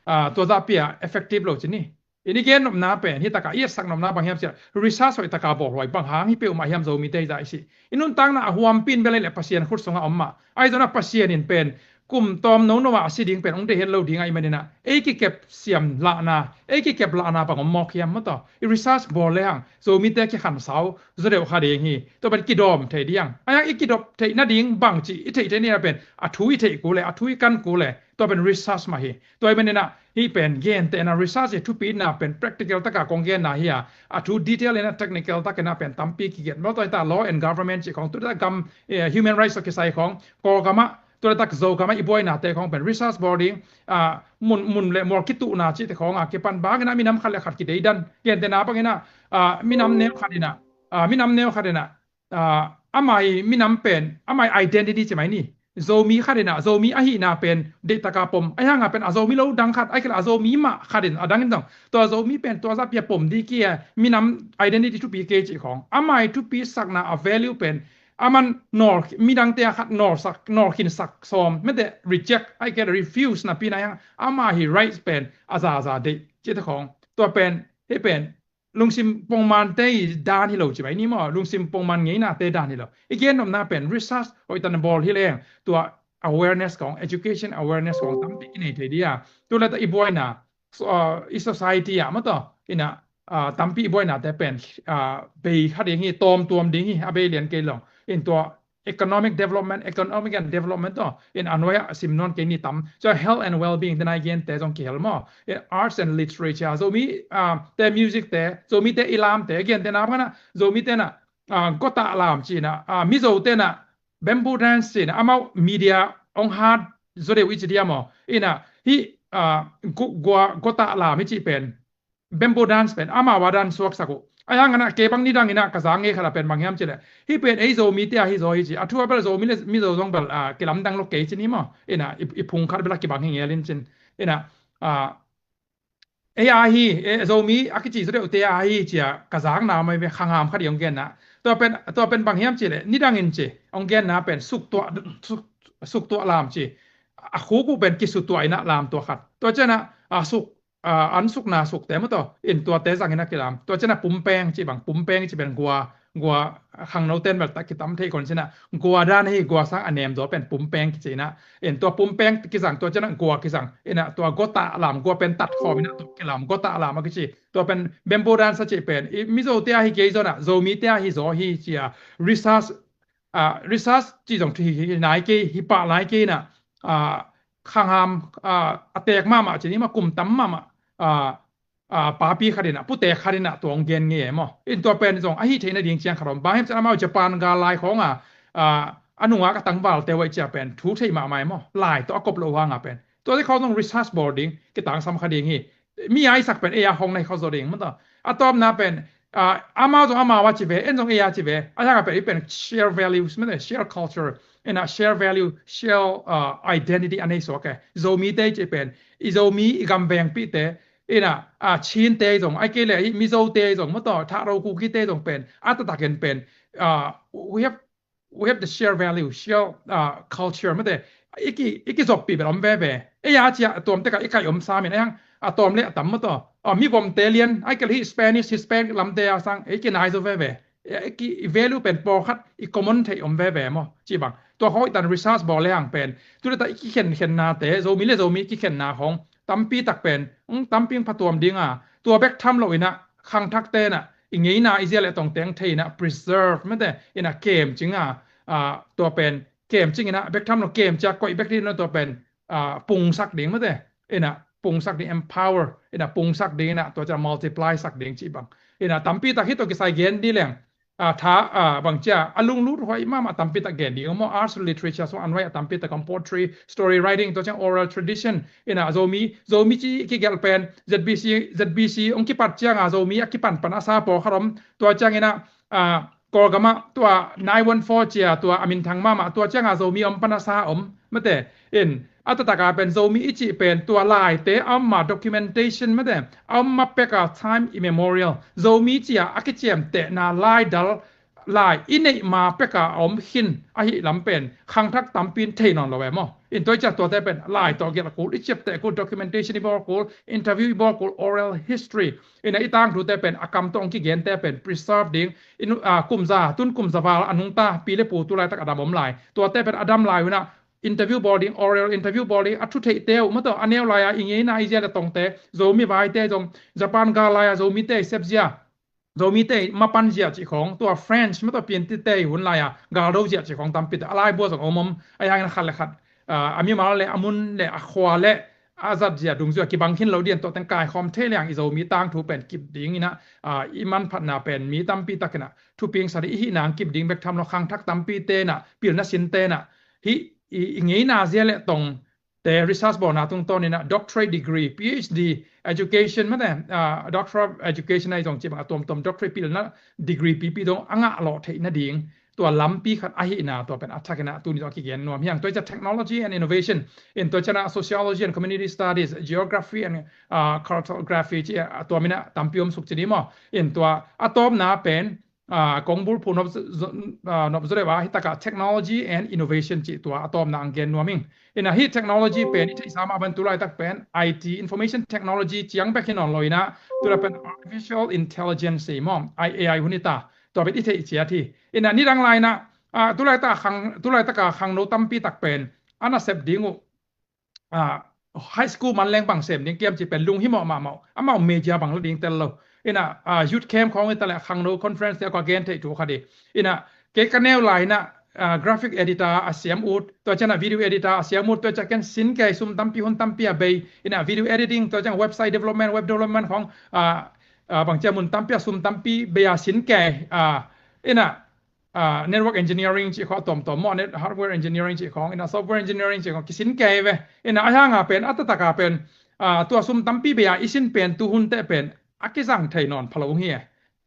ah, tua zahpi a effective lo ci ni. I ni gen nopna pen hi taka i etsak nopna bang hiam cia research hoih taka bawlhuai bang hang hi peuhmah hiam Zomite i zah i si. I nuntakna a huampi in bel ai le Pasian khut sungah om mah. Ai zona Pasian in pen kum tawm nono a si ding pen hong deih het lo ding ahih maninah ei kikep siam lahna, ei kikep lahna bang om mawk hiam maw taw. I research bawl le hang Zomite kikhansau zaw deuh kha ding hi. Tua pen kidawm thei ding. Ai hang i kidop theih nading bang ci i theih theih ni a pen a thu i theih kul le, a thu i kan kul le, tua pen research mah hi. Tua ahih maninah hih pen gentehna research hi thupina pen practical taka kong genna hi a, a thu detail ina technical takina pen tampi kigen. Maw tua hi ta law and government cih khong, tu ta gam, eh, human rights a kisai khong, Kawlgamah, tu le tak Zogamah i buainate khong pen research bawl ding, ah, mun, mun le mual kituhna cihte khong a kipan bangina minam khat le khat kideidan. Gentehna bangina, ah, minam neu khat ina, ah, minam neu khat ina, ah, amai minam pen, amai identity ci mai ni. Zomi khat ina, Zomi ahihna pen deihtaka pom. Ai hanga pen a Zomi lo dang khat, ai kila a Zomi mah khat in a dang in dang. Tua Zomi pen tua zahpi a pom di kia minam identity thupi kei cih khong. Amai thupi sakna a value pen aman nawl, midangte a khat nawlsak, nawlkhinsak sawm, mete reject, ai kila refuse napi na hang. Ama hi rights pen a zaza deih cihte khong. Tua pen, hi pen lungsim pongmante i dan hi lo ci mai ni maw, lungsim pongman ngeinate dan hi lo. I gen nopna pen research hoih tan bawl hi leng tua awareness khong, education awareness khong tampi kinei thei dia. Tu le ta i buaina, so, ah, i society ah maw taw, ina, ah, tampi i buainate pen, ah, bei kha ding hi, tawm tuam ding hi, a bei lian kei lo. In tua economic development, economic and development taw, in a nuai ah sim nawn kei ni tam. So health and well-being te nai gente zong kihel maw. In arts and literature, Zomi, ah, te music te, Zomite i lamte, gentehna bangina, Zomite na, ah, gotah lam cina, ah, Mizote na, bamboo dance cina, amau media hong hat zaw deuh i ci dia maw. Ina, hi, ah, gu-, gua, gotah lam i ci pen, bamboo dance pen amau a dan suaksak uh. Ai hang ana kei bang nidang ina ka zang ngei khat a pen bang hiam cileh, hih pen ei Zomite a hi zaw hi ci. A thu a bel Zomi le Mizo zong bel, ah, kilamdang lo kei ci ni maw. Ina i, i phung khat bel a kibang hi ngel in cin. Ina, ah, ei a hi, eh, Zomi a kici zaw deuhte a hi cia ka zangna mai ve, khangham khat i hong genna. Tua pen, tua pen bang hiam cileh, nidang in ci hong genna pen suktuah, suk, suktuah lam ci. A khuk uh pen kisutuah ina lam tua khat. Tua ciana, ah, suk, ah, an sukna sukte maw taw, in tuate zangin a kilam. Tua ciana pumpeng ci bang, pumpeng ci pen gua, gua khangnote in bel ta kitam thei kon cina. Gua dan hi, gua sang a nem zaw pen pumpeng kici ina. In tua pumpeng kizang, tua ciana gua kizang. Ina tua gotah lam, gua pen tat khawm ina tua kilam, gotah lam a kici. Tua pen bamboo dance a ci pen. I Mizote a hi kei zaw na, Zomite a hi zaw hi cia. Research, ah, research ci zong thu hi, hi nai kei, hi pah nai kei ina. Ah, khangham, ah, a teek mahmah ci ni maw, kum tam mahmah, ah, ah, papi khat ina, putek khat ina tua hong gen ngei maw. In tua pen zong a hi theihna ding ciang khat om. Bang hiam cian amau Japan gal lai khawng a, ah, a nungak a tangvalte uh aih cia pen thu thei mahmah maw. Lai tawh a kop loh hanga pen. Tuate khawng zong research bawl ding, kitangsam kha ding hi. Mi a i sak pen ei a hong na hi khawzaw ding maw taw. A tawpna pen, ah, amau zong amau a ci ve, en zong ei a ci ve. A hanga pen i pen share values, mete share culture, ina share value, share, ah, identity a nei suak e. Zomite ci pen, i Zomi, i gam vengpihte, ina, ah, Chinte zong, ai kei le i Mizote zong maw taw, Thahro Kukite zong pen, a taktakin pen, ah, we have, we have the share value, share, ah, culture, mete, i ki, i kizoppih bel om veve. Ei a cia a tuam teka i kaih om samin, ei hang, a tuam le a tam maw taw. Ah, mi gomte lian, ai kei le hi Spanish, Hispanic lamte a sang, ei kinai zaw veve. I, i ki, i value pen pawlkhat i common theih om veve maw, ci bang. Tua khawng i tan research bawl le hang pen. Tu le ta i kikhen khennate, Zomi le Zomi kikhenna khawng. Tampi tak pen, mm, tampi hong phatuam dinga. Tua bek tham lo ina, khangthakte na, i ngeina i zia le tongteng thei ina, preserve, mete, ina kem cinga. Ah, tua pen, kem cing ina, bek tham lo kem cia koih bek ding ina tua pen, ah, pungsak ding, mete, ina pungsak ding, empower, ina pungsak ding ina, tua cia multiply sak ding ci bang. Ina tampi tak hi tua kisai gen di leng. Ah, tha, ah, bang cia, a lunglut huai mahmah tampi tak gen ding. Maw arts literature sung an huai a tampi tak om poetry, story writing, tua ciang oral tradition. Ina Zomi, Zomi ci kigelh pen, Z B C, Z B C, ong kipat cianga Zomi, a kipan pan a sa pawlkhat om. Tua ciang ina, ah, Kawlgam ah tua nine one four ci a tua a minthang mahmah, tua ciang a Zomi om pan a sa om mate. In a taktak a pen Zomi i cih pen tua laite a om ma, documentation mate, a om ma pek a time immemorial. Zomi ci a a kiciamtehna laidal lai i neih ma pek a a om khin ahih lam pen khangthak tampi in thei nawn lo e maw. In tua i ciang tuate pen lai tawh gelh kul, i ciamteh kul, documentation i bawl kul, interview i bawl kul, oral history. In a i tangthute pen a kam tawh hong kigente pen preserve ding, in, a, kum za, tun kum za val a nungta pi le pu tu laitak a dam om lai. Tuate pen a dam lai un a interview bawl ding, oral interview bawl ding, a thu theihte uh maw tawh, a neu lai a i ngeina i zia le tongte, Zomi vaite zong, Japan gal lai a Zomite i sep zia, Zomite i mapan zia cih khawng, tua French maw tawh pianti te i hun lai a galdo zia cih khawng tampi te, a laibua zong om om, a hang in a khat le khat, a, a mimal le a mun le a khua le a zat zia dungzui a kibang khin lo ding, tua teng kaikhawm thei leng i Zomi tangthu pen kip ding in a, a, i manphatna pen mi tampi tak in a thupingsa ding i hih nang kip ding bek tham lo, khangthak tampi te in a, pilna sinte in a, hih i, i ngeina zia le tongte research bawlna tungtawn in a doctorate degree, P H D education mate, a, doctor of education a i zong cih bang a tuamtuam doctorate pilna degree pipi dong a ngah lawh theih nading tua lampi khat ahihna tua pen a thak in a tuni zong a kigen nuam hi hang. Tua i ciang technology and innovation, in tua ciang a sociology and community studies, geography and, uh, cartography ci a, tua min a tampi om suk ci ni maw. In tua a tawpna pen, uh, kong bulphuh nop z-, z-, uh, nop zaw deuh a hi tak a technology and innovation ci tua a tawpna ang gen nuam ing. In a hih technology pen i theihsa mah bang tu laitak pen I T, information technology ciang bek hi nawn lo in a, tu lai pen artificial intelligence maw, A I, A I hun hi ta. Tua pen i theih ciat hi. In a nidang lai in a, a, tu laitak a khang, tu laitak a khangno tampi tak pen a nasep ding uh, a, high school man leng bang sem ding kiam ci pen lunghimawh mahmah, amau major bang la ding tel lo. In a, a, youth camp khawng hi ta le khangno conference te a kua gen theih thu khat hi. In a, kei ka neu lai in a, a, graphic editor a siam ut, tua ciang a video editor a siam ut, tua ciang ken sin kei, sum tampi hun tampi a bei, in a video editing, tua ciang website development, web development khawng, a, a, bang ciang mun tampi a sum tampi bei a sin kei, a, in a, a, network engineering cih khawng a tuamtuam maw, net-, hardware engineering cih khawng, in a software engineering cih khawng kisin kei ve. In a, a hang a pen, a taktak a pen, a, tua sum tampi bei a i sin pen tu hun teh pen a kizang thei nawn pha lo hi e.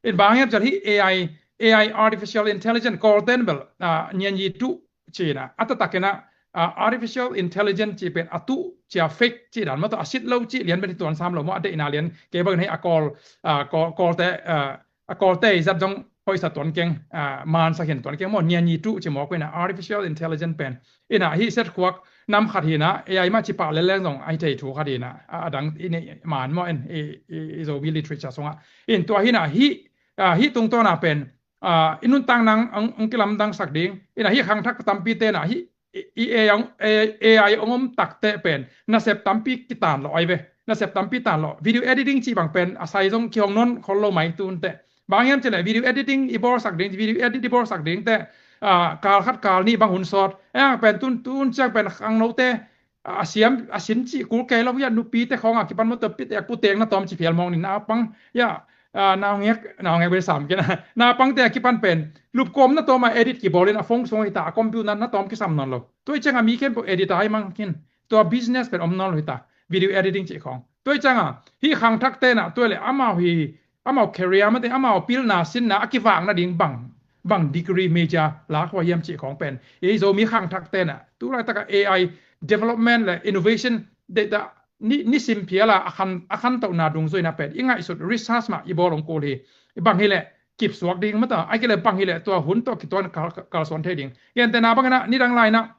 In bang hiam cih leh hih A I, A I artificial intelligence, Kawlten bel, a, nian yi tuh ci in a, a taktak in a, a, artificial intelligence cih pen a tuh ci a fake cih dan maw tawh, a sit lo cih lian bel hi tuan sam lo maw, a deihna lian, kei bang in hih a Kawl, a, Kawl, Kawlte, a, a Kawlte i zat zong hoihsa tuan keng, a, mansa khin tuan keng maw, nian yi tuh ci mawk in a artificial intelligence pen. In a hih set khuak nam khat hi in a, A I mah ci pah lel leng zong a hi thei thu khat hi in a, a, a dang i neih man maw in, i, i, i Zomi literature sungah. In tua hi in a hih, a, hih tungtawn a pen, a, i nuntak nang ang, ang kilamdang sak ding. In a hih khangthak tampi te in a hih i, i A I ong, A I, A I ong om tak teh pen nasep tampi kitan lawh ai ve. Nasep tampi tan lawh. Video editing cih bang pen a sai zong kihong nawn khol lo mai tun teh. Bang hiam cih leh video editing i bawlsak ding, video edit i bawlsak ding teh, a, kal khat kal nih bang hun sawt. A, pen tun, tun ciang pen khangnote, a, a siam, a sin cih kul kei lo, ya, nupite khawng a kipan maw tawh pite a puteng na tawm ci phial mawng ni, naupang, ya, a, naungek, naungek bel sam kei na. Naupangte a kipan pen lupkawm na tawm a edit kibawl in a phone sung hi ta, a computer na tawm kisam nawn lo. Tua i ciang a mi khempeuh editor i mang khin. Tua business pen om nawn lo hi ta, video editing cih khawng. Tua i ciang a hih khangthakte in a, tua leh amau hi, amau career mate, amau pilna sinna a kivak nading bang, bang degree major lak hua hiam cih khawng pen, ei Zomi khangthakte in a tu laitak a A I development le innovation data ni, nisim phial a a khan, a khantohna dungzui in a pen i ngaihsut research mah i bawl ong kul hi. Bang hi leh kipsuak ding mate, ahih kei leh bang hi leh tua hun tawh kituak in kal, kalsuan thei ding. Gentehna bang in a nidang lai in a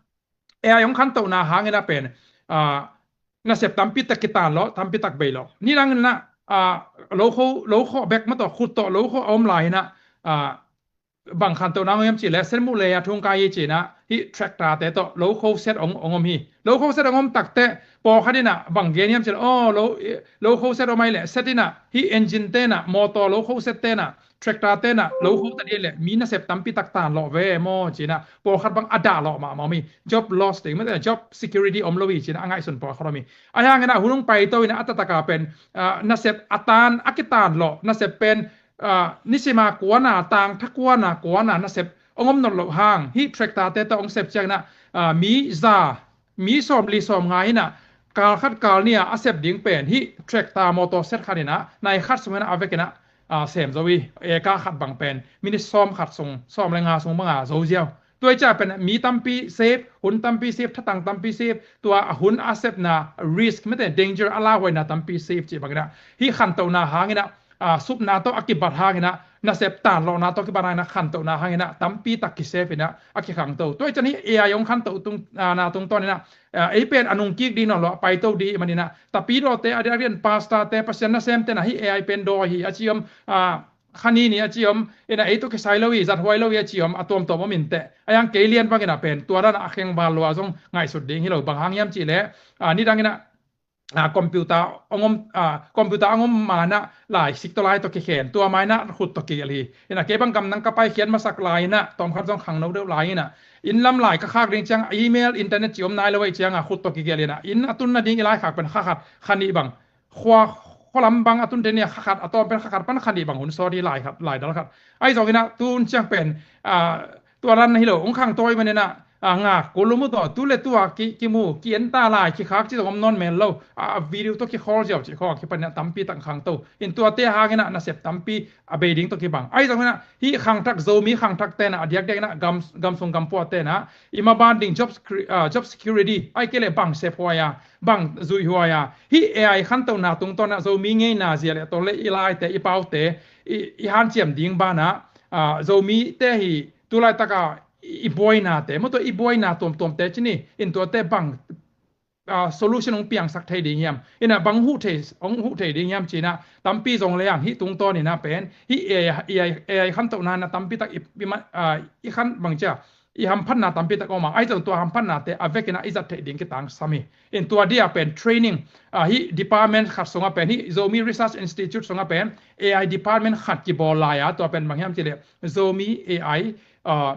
A I ong khantohna hang in a pen, a, nasep tampi tak kitan lawh, tampi tak bei lawh. Nidang in a, a, lokho, lokho bek maw tawh, khut tawh lokho a om lai in a, a, bang khantohna ong om hiam cih leh, Senmuh lei a thung kai hi ci in a, hih tractor te tawh lokho set ong, ong om hi. Lokho set ong om tak teh, pawlkhat in a bang gen hiam cih leh, aw, lo, lokho set om ai leh, set in a, hih engine te in a, motor lokho set te in a, tractor te in a lokho ta ding leh mi nasep tampi tak tan lawh ve maw ci in a, pawlkhat bang a dah lawh mahmah om hi. Job loss ding mate, job security om lo hi ci in a, a ngaihsun pawlkhat om hi. Ahih hang in a hun hong paito in a, a taktak a pen, a, nasep a tan, a kitan lawh nasep pen, a, nisim a kuan a, tangtha kuan a, kuan a nasep ong om nawn loh hang, hih tractor te tawh ong sep ciang in a, a, mi za, mi sawmli sawmnga in a, kal khat kal nih a a sep ding pen hih tractor motor set khat in a, nai khat sung in a a vek in a, a sem zo hi. Eka khat bang pen minit sawm khat sung, sawm le nga sung banga zo ziau. Tua hi ciah pen mi tampi save, hun tampi save, thatang tampi save, tua a hun a sepna risk mete danger a lauhuaina tampi save cih bangin ah, hih khantohna hangin ah, a, supna tawh a kibat hangin ah, nasep tanlawhna tawh kibat hangin ah, khantohna hangin ah tampi tak kisave in ah a kikhangto. Tua hi ciang hih A I hong khantoh tung, a, na tungtawnin ah, a, ei pen a nungkik ding nawn lo, a paito ding ahih manin ah, tapidawte, a diakdiakin pastorte, Pasian nasemte na hih A I pen dawi hi a ci om, a, kha ni ni a ci om, in ah ei tawh kisai lo hi, zathuai lo hi a ci om, a tuamtuam om inteh. A hiang kei lian bangin ah pen tua dan ah a khengval lua zong ngaihsut ding hi lo, bang hang hiam cih leh, a, nidangin ah, a, computer hong om, a, computer hong om ma-in ah lai sik tawh lai tawh kikhen, tua ma-in ah khut tawh kigelh hi. In ah kei bang gamdang ka paikhiat masak lai-in ah tawmkhat zong khangno deuh lai-in ah, inn lam lai ka khak ding ciang email, internet cih om nai lo ahih ciangin ah khut tawh kigelh in ah, inn a tun nading i laikhak pen kha khat, kha nih bang, khua, khua lam bang a tun thei ni, kha khat, a tawm pen kha khat pan kha nih bang hun sawt hi, lai khat, lai dal khat. Ahi zongin ah tun ciang pen, a, tua dan hi lo, hong khangto ahih manin ah, a, ngak kul lo mu tawh, tu le tua ki, kimu, ki-en ta lai, kikhak cih zong om nawn mel lo, a, a video tawh kikhawl ziau cih khawng a kipan in ah tampi tak khangto. In tuate hangin ah nasep tampi a bei ding tawh kibang. Ahi zongin ah hih khangthak, Zomi khangthakte in ah a diakdiakin ah gam, gamsung gampuate in ah i maban ding job securi-, a, job security, ahih kei leh bang sephuai a, bang zuihhuai a, hih A I khantohna tungtawn ah Zomi ngeina zia le tawh le i laite, i paute, i, i hanciam ding banah, a, Zomite hi tu laitak a i, i buainate, maw, tua i buaina tuamtuamte ci ni, in tuate bang, a, solution hong piangsak thei ding hiam, in ah bang huh thei, hong huh thei ding hiam ci-in ah tampi zong lei ang, hih tungtawnin ah pen hih A I, A I, A I khantohna in ah tampi tak i, i ma-, a, i khan bang ci a, i hamphatna tampi tak om a, ahi zong tua hamphatnate a vekin ah i zat theih ding kitangsam hi. In tua dia pen training, a, hih department khat sungah pen, hih Zomi Research Institute sungah pen A I department khat kibawl lai a, tua pen bang hiam cih leh Zomi A I, a,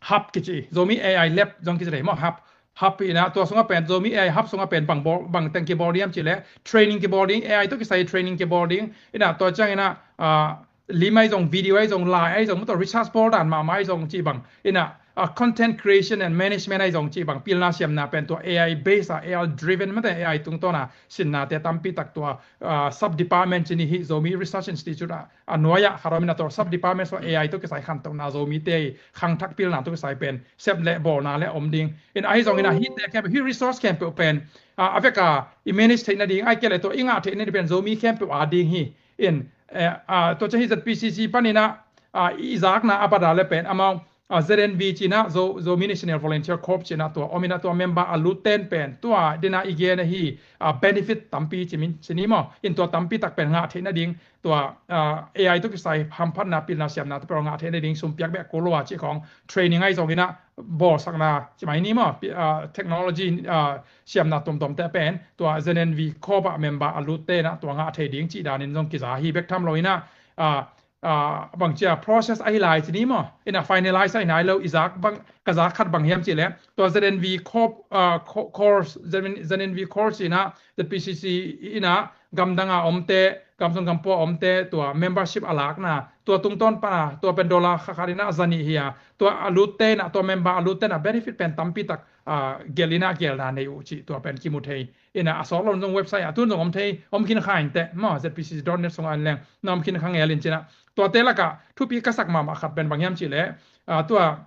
Hub kici, Zomi A I Lab zong kici thei maw, Hub, Hub hi in ah, tua sungah pen, Zomi A I Hub sungah pen bang bawl, bang teng kibawl ding hiam cih leh training kibawl ding, A I tawh kisai training kibawl ding, in ah tua ciangin ah, a, lim ahi zong, video ahi zong, lai ahi zong, maw, tua research bawl dan mahmah ahi zong cih bang, in ah, a, content creation and management ahi zong cih bang, pilna siamna pen tua A I base a, A I driven, maw, tua A I tungtawn a sinnate tampi tak tua, a, sub department ci ni, hih Zomi Research Institute a, a nuai ah khat om in ah tua sub department sungah A I tawh kisai khantohna, Zomite khangthak pilna tawh kisai pen sep le bawlna le om ding. In ahi zongin ah hihte khempeuh, hih resource khempeuh pen, a, a vek a i manage theih nading, ahih kei leh tua i ngah theih nading pen Zomi khempeuh a ding hi. In, eh, a, tua ciang hih Z P C C panin ah, a, i zakna a bat a leh pen amau, a, Z N V ci-in ah, Zo, Zomi National Volunteer Corps ci-in ah tua om in ah, tua member a lutte in pen tua dan a i gen ahi, a, benefit tampi ci min, ci ni maw. In tua tampi tak pen ngah theih nading tua, a, A I tawh kisai hamphatna, pilna siamna tawh pen ngah theih nading sum piak bek kul lo a cih khawng, training ahi zongin ah bawlsakna ci mai ni maw, pi-, a, technology, a, siamna tuamtuamte pen tua Z N V Corps ah member a lutte in ah tua ngah thei ding cih danin zong kiza hi bek tham lo in ah, a, a, bang ci a, process ahi lai ci ni maw, in ah finalize ahi nai lo, i zak bang, ka zak khat bang hiam cih leh tua Z N V Corps, a, co-, course, Z N V, Z N V course in ah, Z P C C in ah gamdang a omte, gamsung gampua a omte tua membership a lakna, tua tungtawn pan a, tua pen dollar kha khat in ah za nih hi a, tua a lutte in ah, tua member a lutte in ah benefit pen tampi tak, a, gelh in ah gelhna nei uh cih tua pen kimu thei. In ah a sawt lo zong website ah tun zong om thei, om khin kha inteh maw, Z P C C dot net sungah en leng na om khin kha ngel in ci-in ah. Tuate lakah thupi ka sak mahmah khat pen bang hiam cih leh, a, tua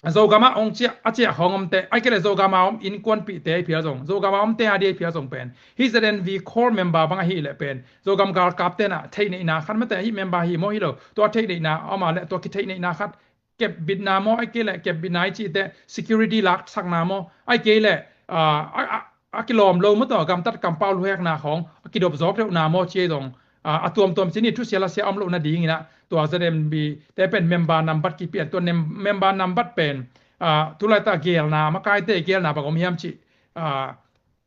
Zogam ah hong ciah, a ciah khawng omte, ahih kei leh Zogam a om innkuanpihte ahi phial zong, Zogam a omte a ding ahi phial zong pen, hih Z N V Corps member bang ahih leh pen Zogam galkapte in ah theih neihna khat, mate, hih member hi maw hi lo, tua theih neihna om a leh tua kitheih neihna khat, kepbitna maw, ahih kei leh kepbitna i cih teh security laksakna maw, ahih kei leh, a, a, a, a kilawm lo maw, tua gamtat kampau luhekna khawng a kidop zawk deuhna maw ci ahi zong, a, a tuamtuam ci ni, thusia lasia om loh nadingin ah tua Z N V te pen member nambat kipia in, tua nem-, member nambat pen, a, tu laitak gelhna, makaite gelhna bang om hiam cih, a,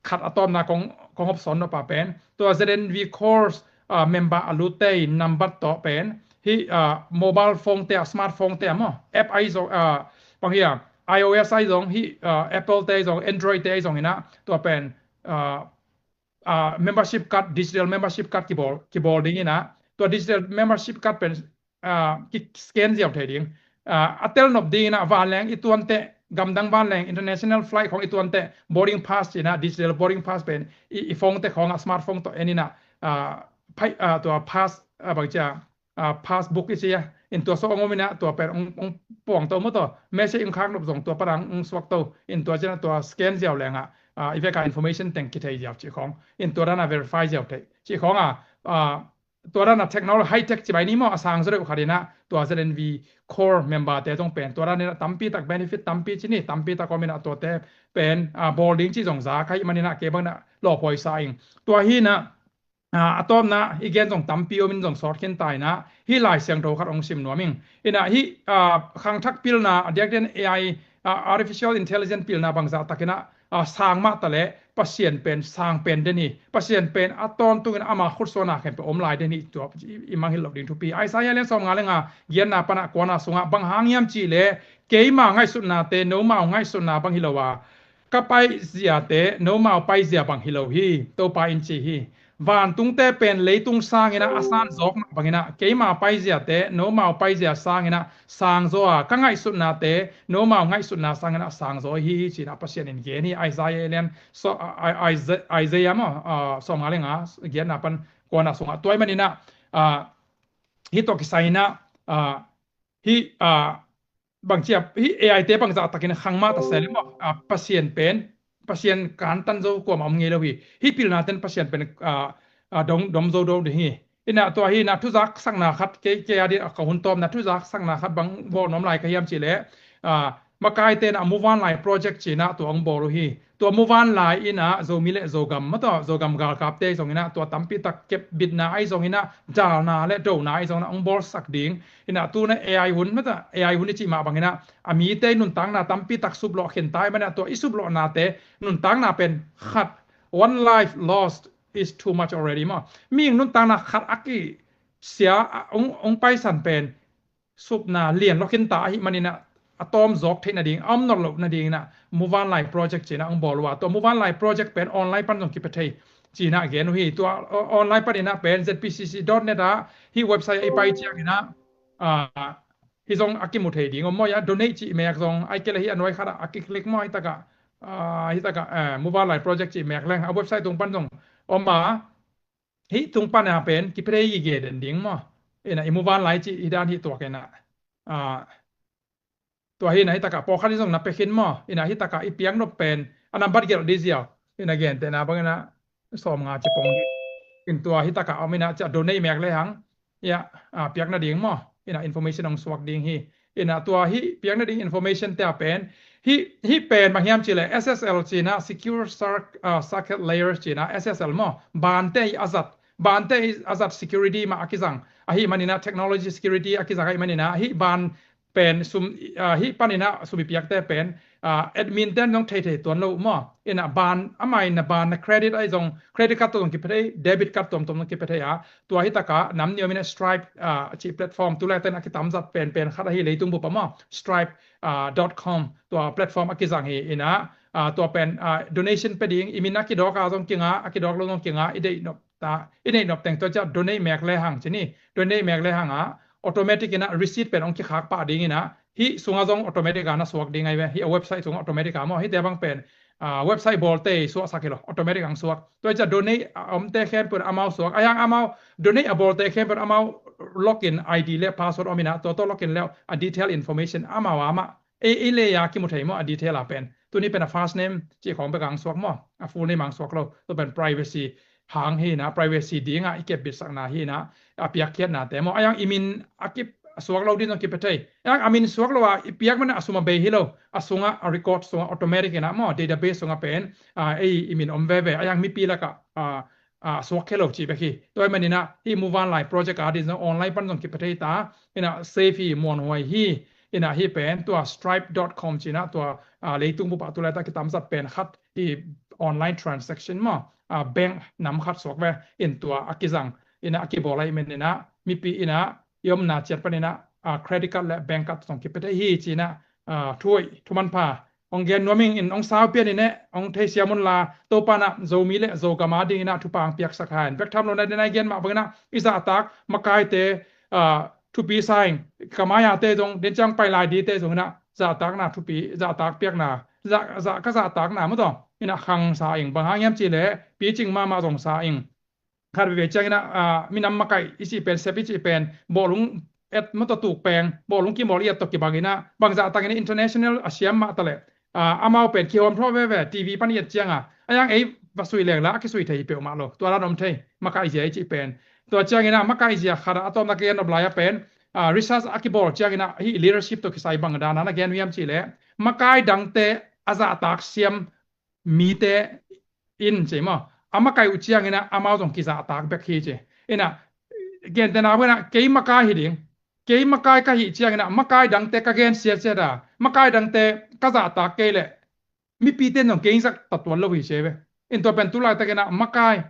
khat a tawpna kong, kong hawmsawn nop a pen tua Z N V Corps, a, member a lutte in nambat tawh pen hih, a, mobile phone te ah, smartphone te ah maw, app ahi zong, a, bang hiam, I O S ahi zong, hih, a, Apple te ahi zong, Android te ahi zongin ah tua pen, a, a, membership card, digital membership card kibawl, kibawl dingin ah, tua digital membership card pen, a, ki-scan ziau thei ding. A, a tel nop dingin ah vanleng i tuan teh, gamdang vanleng international flight khawng i tuan teh, boarding pass ci-in ah, digital boarding pass pen i, i phone te khawng ah, smartphone tawh en in ah, a, pai, ah, tua pass, ah, bang cia, ah, passbook i cia, in tua sawk hong om in ah, tua pen hong, hong puang to maw taw, message hong khak nop zong tua pan hong suak to, in tua ciang tua scan ziau leng ah, ah, i vek a information teng kithei ziau cih khawng, in tua dan a verify ziau thei cih khawng a, ah, tua dan a technology high tech ci bai ni maw, a sang zaw deuh khat in ah, tua Z N V core member te zong pen, tua dan in ah tampi tak benefit tampi ci ni, tampi tak om in ah tuate pen, ah, bawl ding cih zong za ka hih man in ah kei bang in ah lawphuai sa ing. Tua hi in ah, ah, a tawpna i gen zong tampi om in zong sawt khin ta in ah, hih Lai Siangtho khat hong sim nuam ing. In ah hih, ah, khangthak pilna, a diakdiakin A I, ah, artificial intelligence pilna bangzah tak in ah, ah, sang mah ta leh Pasian pen sang pen den hi. Pasian pen a tawntung in ama khutsuahna khempeuh om lai den hi, tua i, i mangngilh loh ding thupi. Isaiah lian sawmnga le nga, giatna pan a kuana sungah, bang hang hiam cih leh keima ngaihsutnate nomau ngaihsutna bang hi lo a, ka paiziate nomau paizia bang hi lo hi, Topa in ci hi. Vantungte pen leitung sang in ah a san zawk mah bang in ah, keima paiziate nomau paizia sang in ah sang zaw a, ka ngaihsutnate nomau ngaihsutna sang in ah sang zaw hi, ci in ah Pasian in gen hi. Isaiah lian, so, ah, Isaiah, Isaiah maw, ah, sawmnga le nga, giatna pan kuana sungah. Tua ahih man in ah, ah, hih tawh kisai in ah, ah, hih, ah, bang cia, hih A I te bangzah tak in khang mah ta se leh maw, ah, Pasian pen, Pasian kantan zo kuamah om ngei lo hi. Hih pilna ten Pasian pen, ah, ah, dong, dom zo do ding hi. In ah tua hi in ah thuzaksakna khat, kei, kei a ding a ka hun tawpna thuzaksakna khat bang bawl nuam lai ka hiam cih leh, ah, makaite in ah Muvanlai project ci in ah tua hong bawl uh hi. Tua Muvanlai in ah Zomi le Zogam maw taw, Zogam galkapte zong in ah tua tampi tak kepbitna ahi zong in ah, dalna le dona ahi zong in ah hong bawlsak ding. In ah tu in ah A I hun maw taw, A I hun i cih mah bang in ah, a mite nuntakna tampi tak suplawh khin ta ahih man in ah, tua i suplawhnate nuntakna pen khat, one life lost is too much already maw. Mihing nuntakna khat a kisia, a, hong, hong paisan pen supna lian lua khin ta ahih man in ah, a tawm zawk theih nading, a om nawn loh nading in ah Muvanlai project ci in ah hong bawl uh a, tua Muvanlai project pen online pan zong kipia thei ci in ah gen uh hi. Tua o-, online pan in ah pen Z P C C dot net ah, hih website ah i pai ciang in ah, ah, hih zong a kimu thei ding om maw, a donate cih mek zong, ahih kei leh hih a nuai khat ah a ki-click maw, hih tak ah, ah, hih tak ah, eh, Muvanlai project cih mek leng a website tung pan zong om a, hih tung pan a pen kipia thei gige den ding maw. In ah i Muvanlai cih hih dan hih tuak in ah, ah, tua hi in ah hih tak ah pawlkhat in zong na pia khin maw. In ah hih tak ah i piak nop pen a nambat gelh ding ziau, in ah gentehna bang in ah sawmnga ci pong ding. In tua hih tak ah om in ah, cia donate mek lehang, ia, ah, piak nading maw, in ah information hong suak ding hi. In ah tua hih piak nading information te a pen, hih, hih pen bang hiam cih leh S S L ci in ah, Secure Cir-, ah, Circuit Layers ci in ah, S S L maw, bante i a zat, bante i a zat security mah a kizang ahih man in ah, technology security a kizang ahih man in ah, hih ban pen sum, ah, hih pan in ah sum i piakte pen, ah, admin ten zong thei thei tuan lo uh maw. In ah ban, amah in ah ban na credit ahi zong, credit card tawh zong kipia thei, debit card tuamtuam zong kipia thei a, tua hih tak ah nam nih om in ah Stripe, ah, cih platform tu laitak in a kitamzat penpen khat ahi leitung bup ah maw, Stripe, ah, dot com, tua platform a kizang hi. In ah, ah, tua pen, ah, donation pia ding, i min a kidawk a zong kinga, a kidawk lo zong kinga, i deih nop ta, i neih nop teng tua ciah donate mek lehang ci ni, donate mek lehang ah automatic in ah receipt pen hong kikhak pah ding in ah, hih sungah zong automatic a na suak ding ahi ve, hih a website sungah automatic a maw, hihte bang pen, ah, website bawlte suahsak hi lo, automatic a hong suak. Tua ciah donate a omte khempeuh in amau suak, a hiang amau donate a bawlte khempeuh in amau login I D le password om in ah, tua tawh login le a detail information amau amah ei, ei le a kimu thei maw, a detail a pen. Tuni pen a first name cih khawng bek a hong suak maw, a full name a hong suak lo. Tua pen privacy hang hi in ah, privacy ding ah i kepbitsakna hi in ah, a piakkhiatnate maw. A hiang i min a kisuak lo ding zong kipia thei. A hiang a min suak lo a i piak man a sum a bei hi lo, a sungah, a record sungah automatic in ah maw, database sungah pen, ah, ei i min om veve. A hiang mipi lakah, ah, ah, suak khia lo cih bek hi. Tua ahih man in ah hih Muvanlai project a ding zong online pan zong kipia thei ta, in ah safe hi, muanhuai hi. In ah hih pen tua stripe dot com ci in ah tua, ah, leitung bup ah tu laitak kitamzat pen khat, hih online transaction maw, ah, bank nam khat suak ve, in tua a kizang in ah a kibawl ahih man in ah mipi in ah i omna ciat pan in ah, ah, credit card le bank card zong kipia thei hi ci in ah, ah, thu hoih, thu manpha hong gen nuam ing. In hong sau pian in eh, hong theisiam un la, Topa in ah Zomi le Zogam a ding in ah thupha hong piaksak hen. Bek tham lo na, den a i gen mah bang in ah i zahtak makaite, ah, thupi sa ing. Ka mai-ate zong, den ciang pai lai dingte zong in ah zahtakna thupi, zahtak piakna, zah, zah, ka zahtakna maw taw in ah khang sa ing. Bang hang hiam cih leh picing mahmah zong sa ing. khat veve ciangin ah, ah, minam makaih i cih pen, sep i cih pen, bawlung et mawtaw tuk peng, bawlung kimawl i et tawh kibangin ah, bangzah takin international a siam mah taleh, ah, amau pen kihawm thawh veve, T V pan i et cianga, a yang ei va sui leng la, a kisui thei hi peuhmah lo, tua dan om thei, makaih zia i cih pen. Tua ciangin ah, makaih zia khat ah, a tawpna ka gen nop lai ah pen, ah, research a kibawl ciangin ah, hih leadership tawh kisai bang dan a na gen uh hiam cih leh, makaih dangte a zahtak siam mite in ci maw, a makaih uh ciangin ah, amau zong kizahtak bek hi ci. In ah, gentehna buin ah, kei makaih hi ding, kei makaih ka hih ciangin ah, makaih dangte ka gensiat siat a, makaih dangte ka zahtak kei leh, mipite in zong kei zahtak tuan lo hi ci ve. In tua pen tu laitakin ah, makaih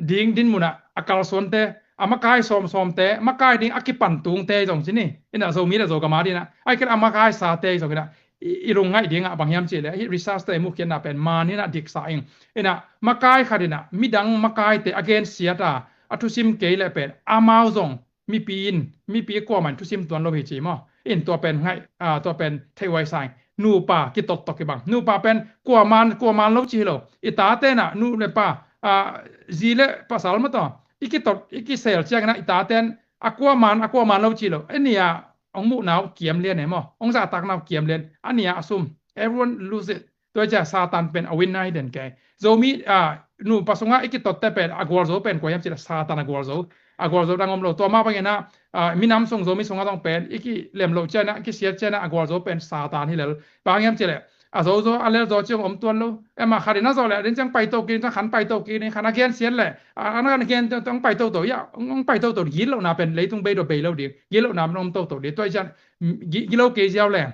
ding dinmun ah a kalsuante, a makaih sawmsawmte, makaih ding a kipan tungte zong ci ni. In ah, Zomi le Zogam adingin ah, ahih kei leh a makaih sate zong in ah, i, i lungngaih dingah bang hiam cih leh, hih research te i mukhiatna pen maan in ah diksa ing. In ah, makaih khat in ah midang makaihte a gensiat a, a thusim kei leh pen, amau zong mipi in, mipi kuamah in thusim tuan lo hi ci maw. In tua pen ngaih, ah, tua pen theihhuai sa ing. Nupa kitot tawh kibang. Nupa pen kuaman, kuaman lo ci hi lo. I tate in ah, nu le pa, ah, zi le pasal mawtaw, i kitot, i kisel ciangin ah, i tate in a kuaman, a kuaman lo ci lo. A nia hong muhna uh kiam lian e maw, hong zahtakna uh kiam lian. A nia a sum. Everyone lose it. Tua ciang Satan pen a winna hi den kei. Zomi, ah, nupa sungah i kitotte pen a gualzo pen kua hiam cih leh Satan a gualzo. A gualzo dang om lo. Tua mah bangin ah, ah, minam sung, Zomi sungah zong pen i kilem loh ciangin ah, i kisiat ciangin ah, a gualzo pen Satan hi lel. Bang hiam cih leh, a zo zaw, a lel zaw ci hong om tuan lo. Em, a khat in a zawh leh, a ding ciang paito kik, ciang khan paito kik, khan a gensiat leh, a, a na gen, hong paito to, ya, hong, hong paito to, gitlohna pen leitung bei dawh bei lo ding, gitlohna pen om toto ding. Tua hi ciang, gi-, gilo kei ziau leng,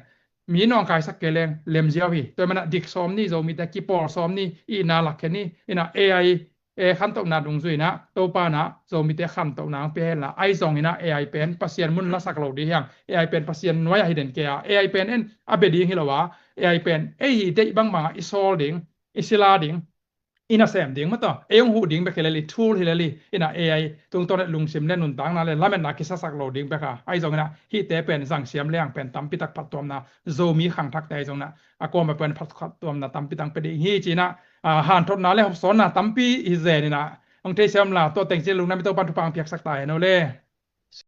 mi nawngkaisak kei leng, lem ziau hi. Tua hi manin ah, dik sawm ni, Zomite kipawl sawm ni, i na lak khe ni, in ah, A I, eh, khantohna dungzui in ah, Topa in ah Zomite khantohna hong pia hen la, ahi zongin ah A I pen Pasian mun lasak lo ding hi hang, A I pen Pasian nuai ah hi den kei a, A I pen en a bia ding hi lo a, A I pen ei hih deih bangbang ah i sawl ding, i sila ding, i nasem ding mawtaw, ei hong huh ding bek hi lel hi, tool hi lel hi, in ah A I tungtawn ah lungsim le nuntakna le lametna kisasak lo ding bek a, ahi zongin ah hihte pen zang siam leng pen tampi tak phattuamna, Zomi khangthakte ahi zongin ah, a kuamah pen phattuamna tampi tak pia ding hi ci-in ah, ah, hanthotna le hopsawnna tampi hi zen in ah, hong thei siam la, tua teng ci-in lungdam, i Topa'n thupha hong piaksak ta hen aw le.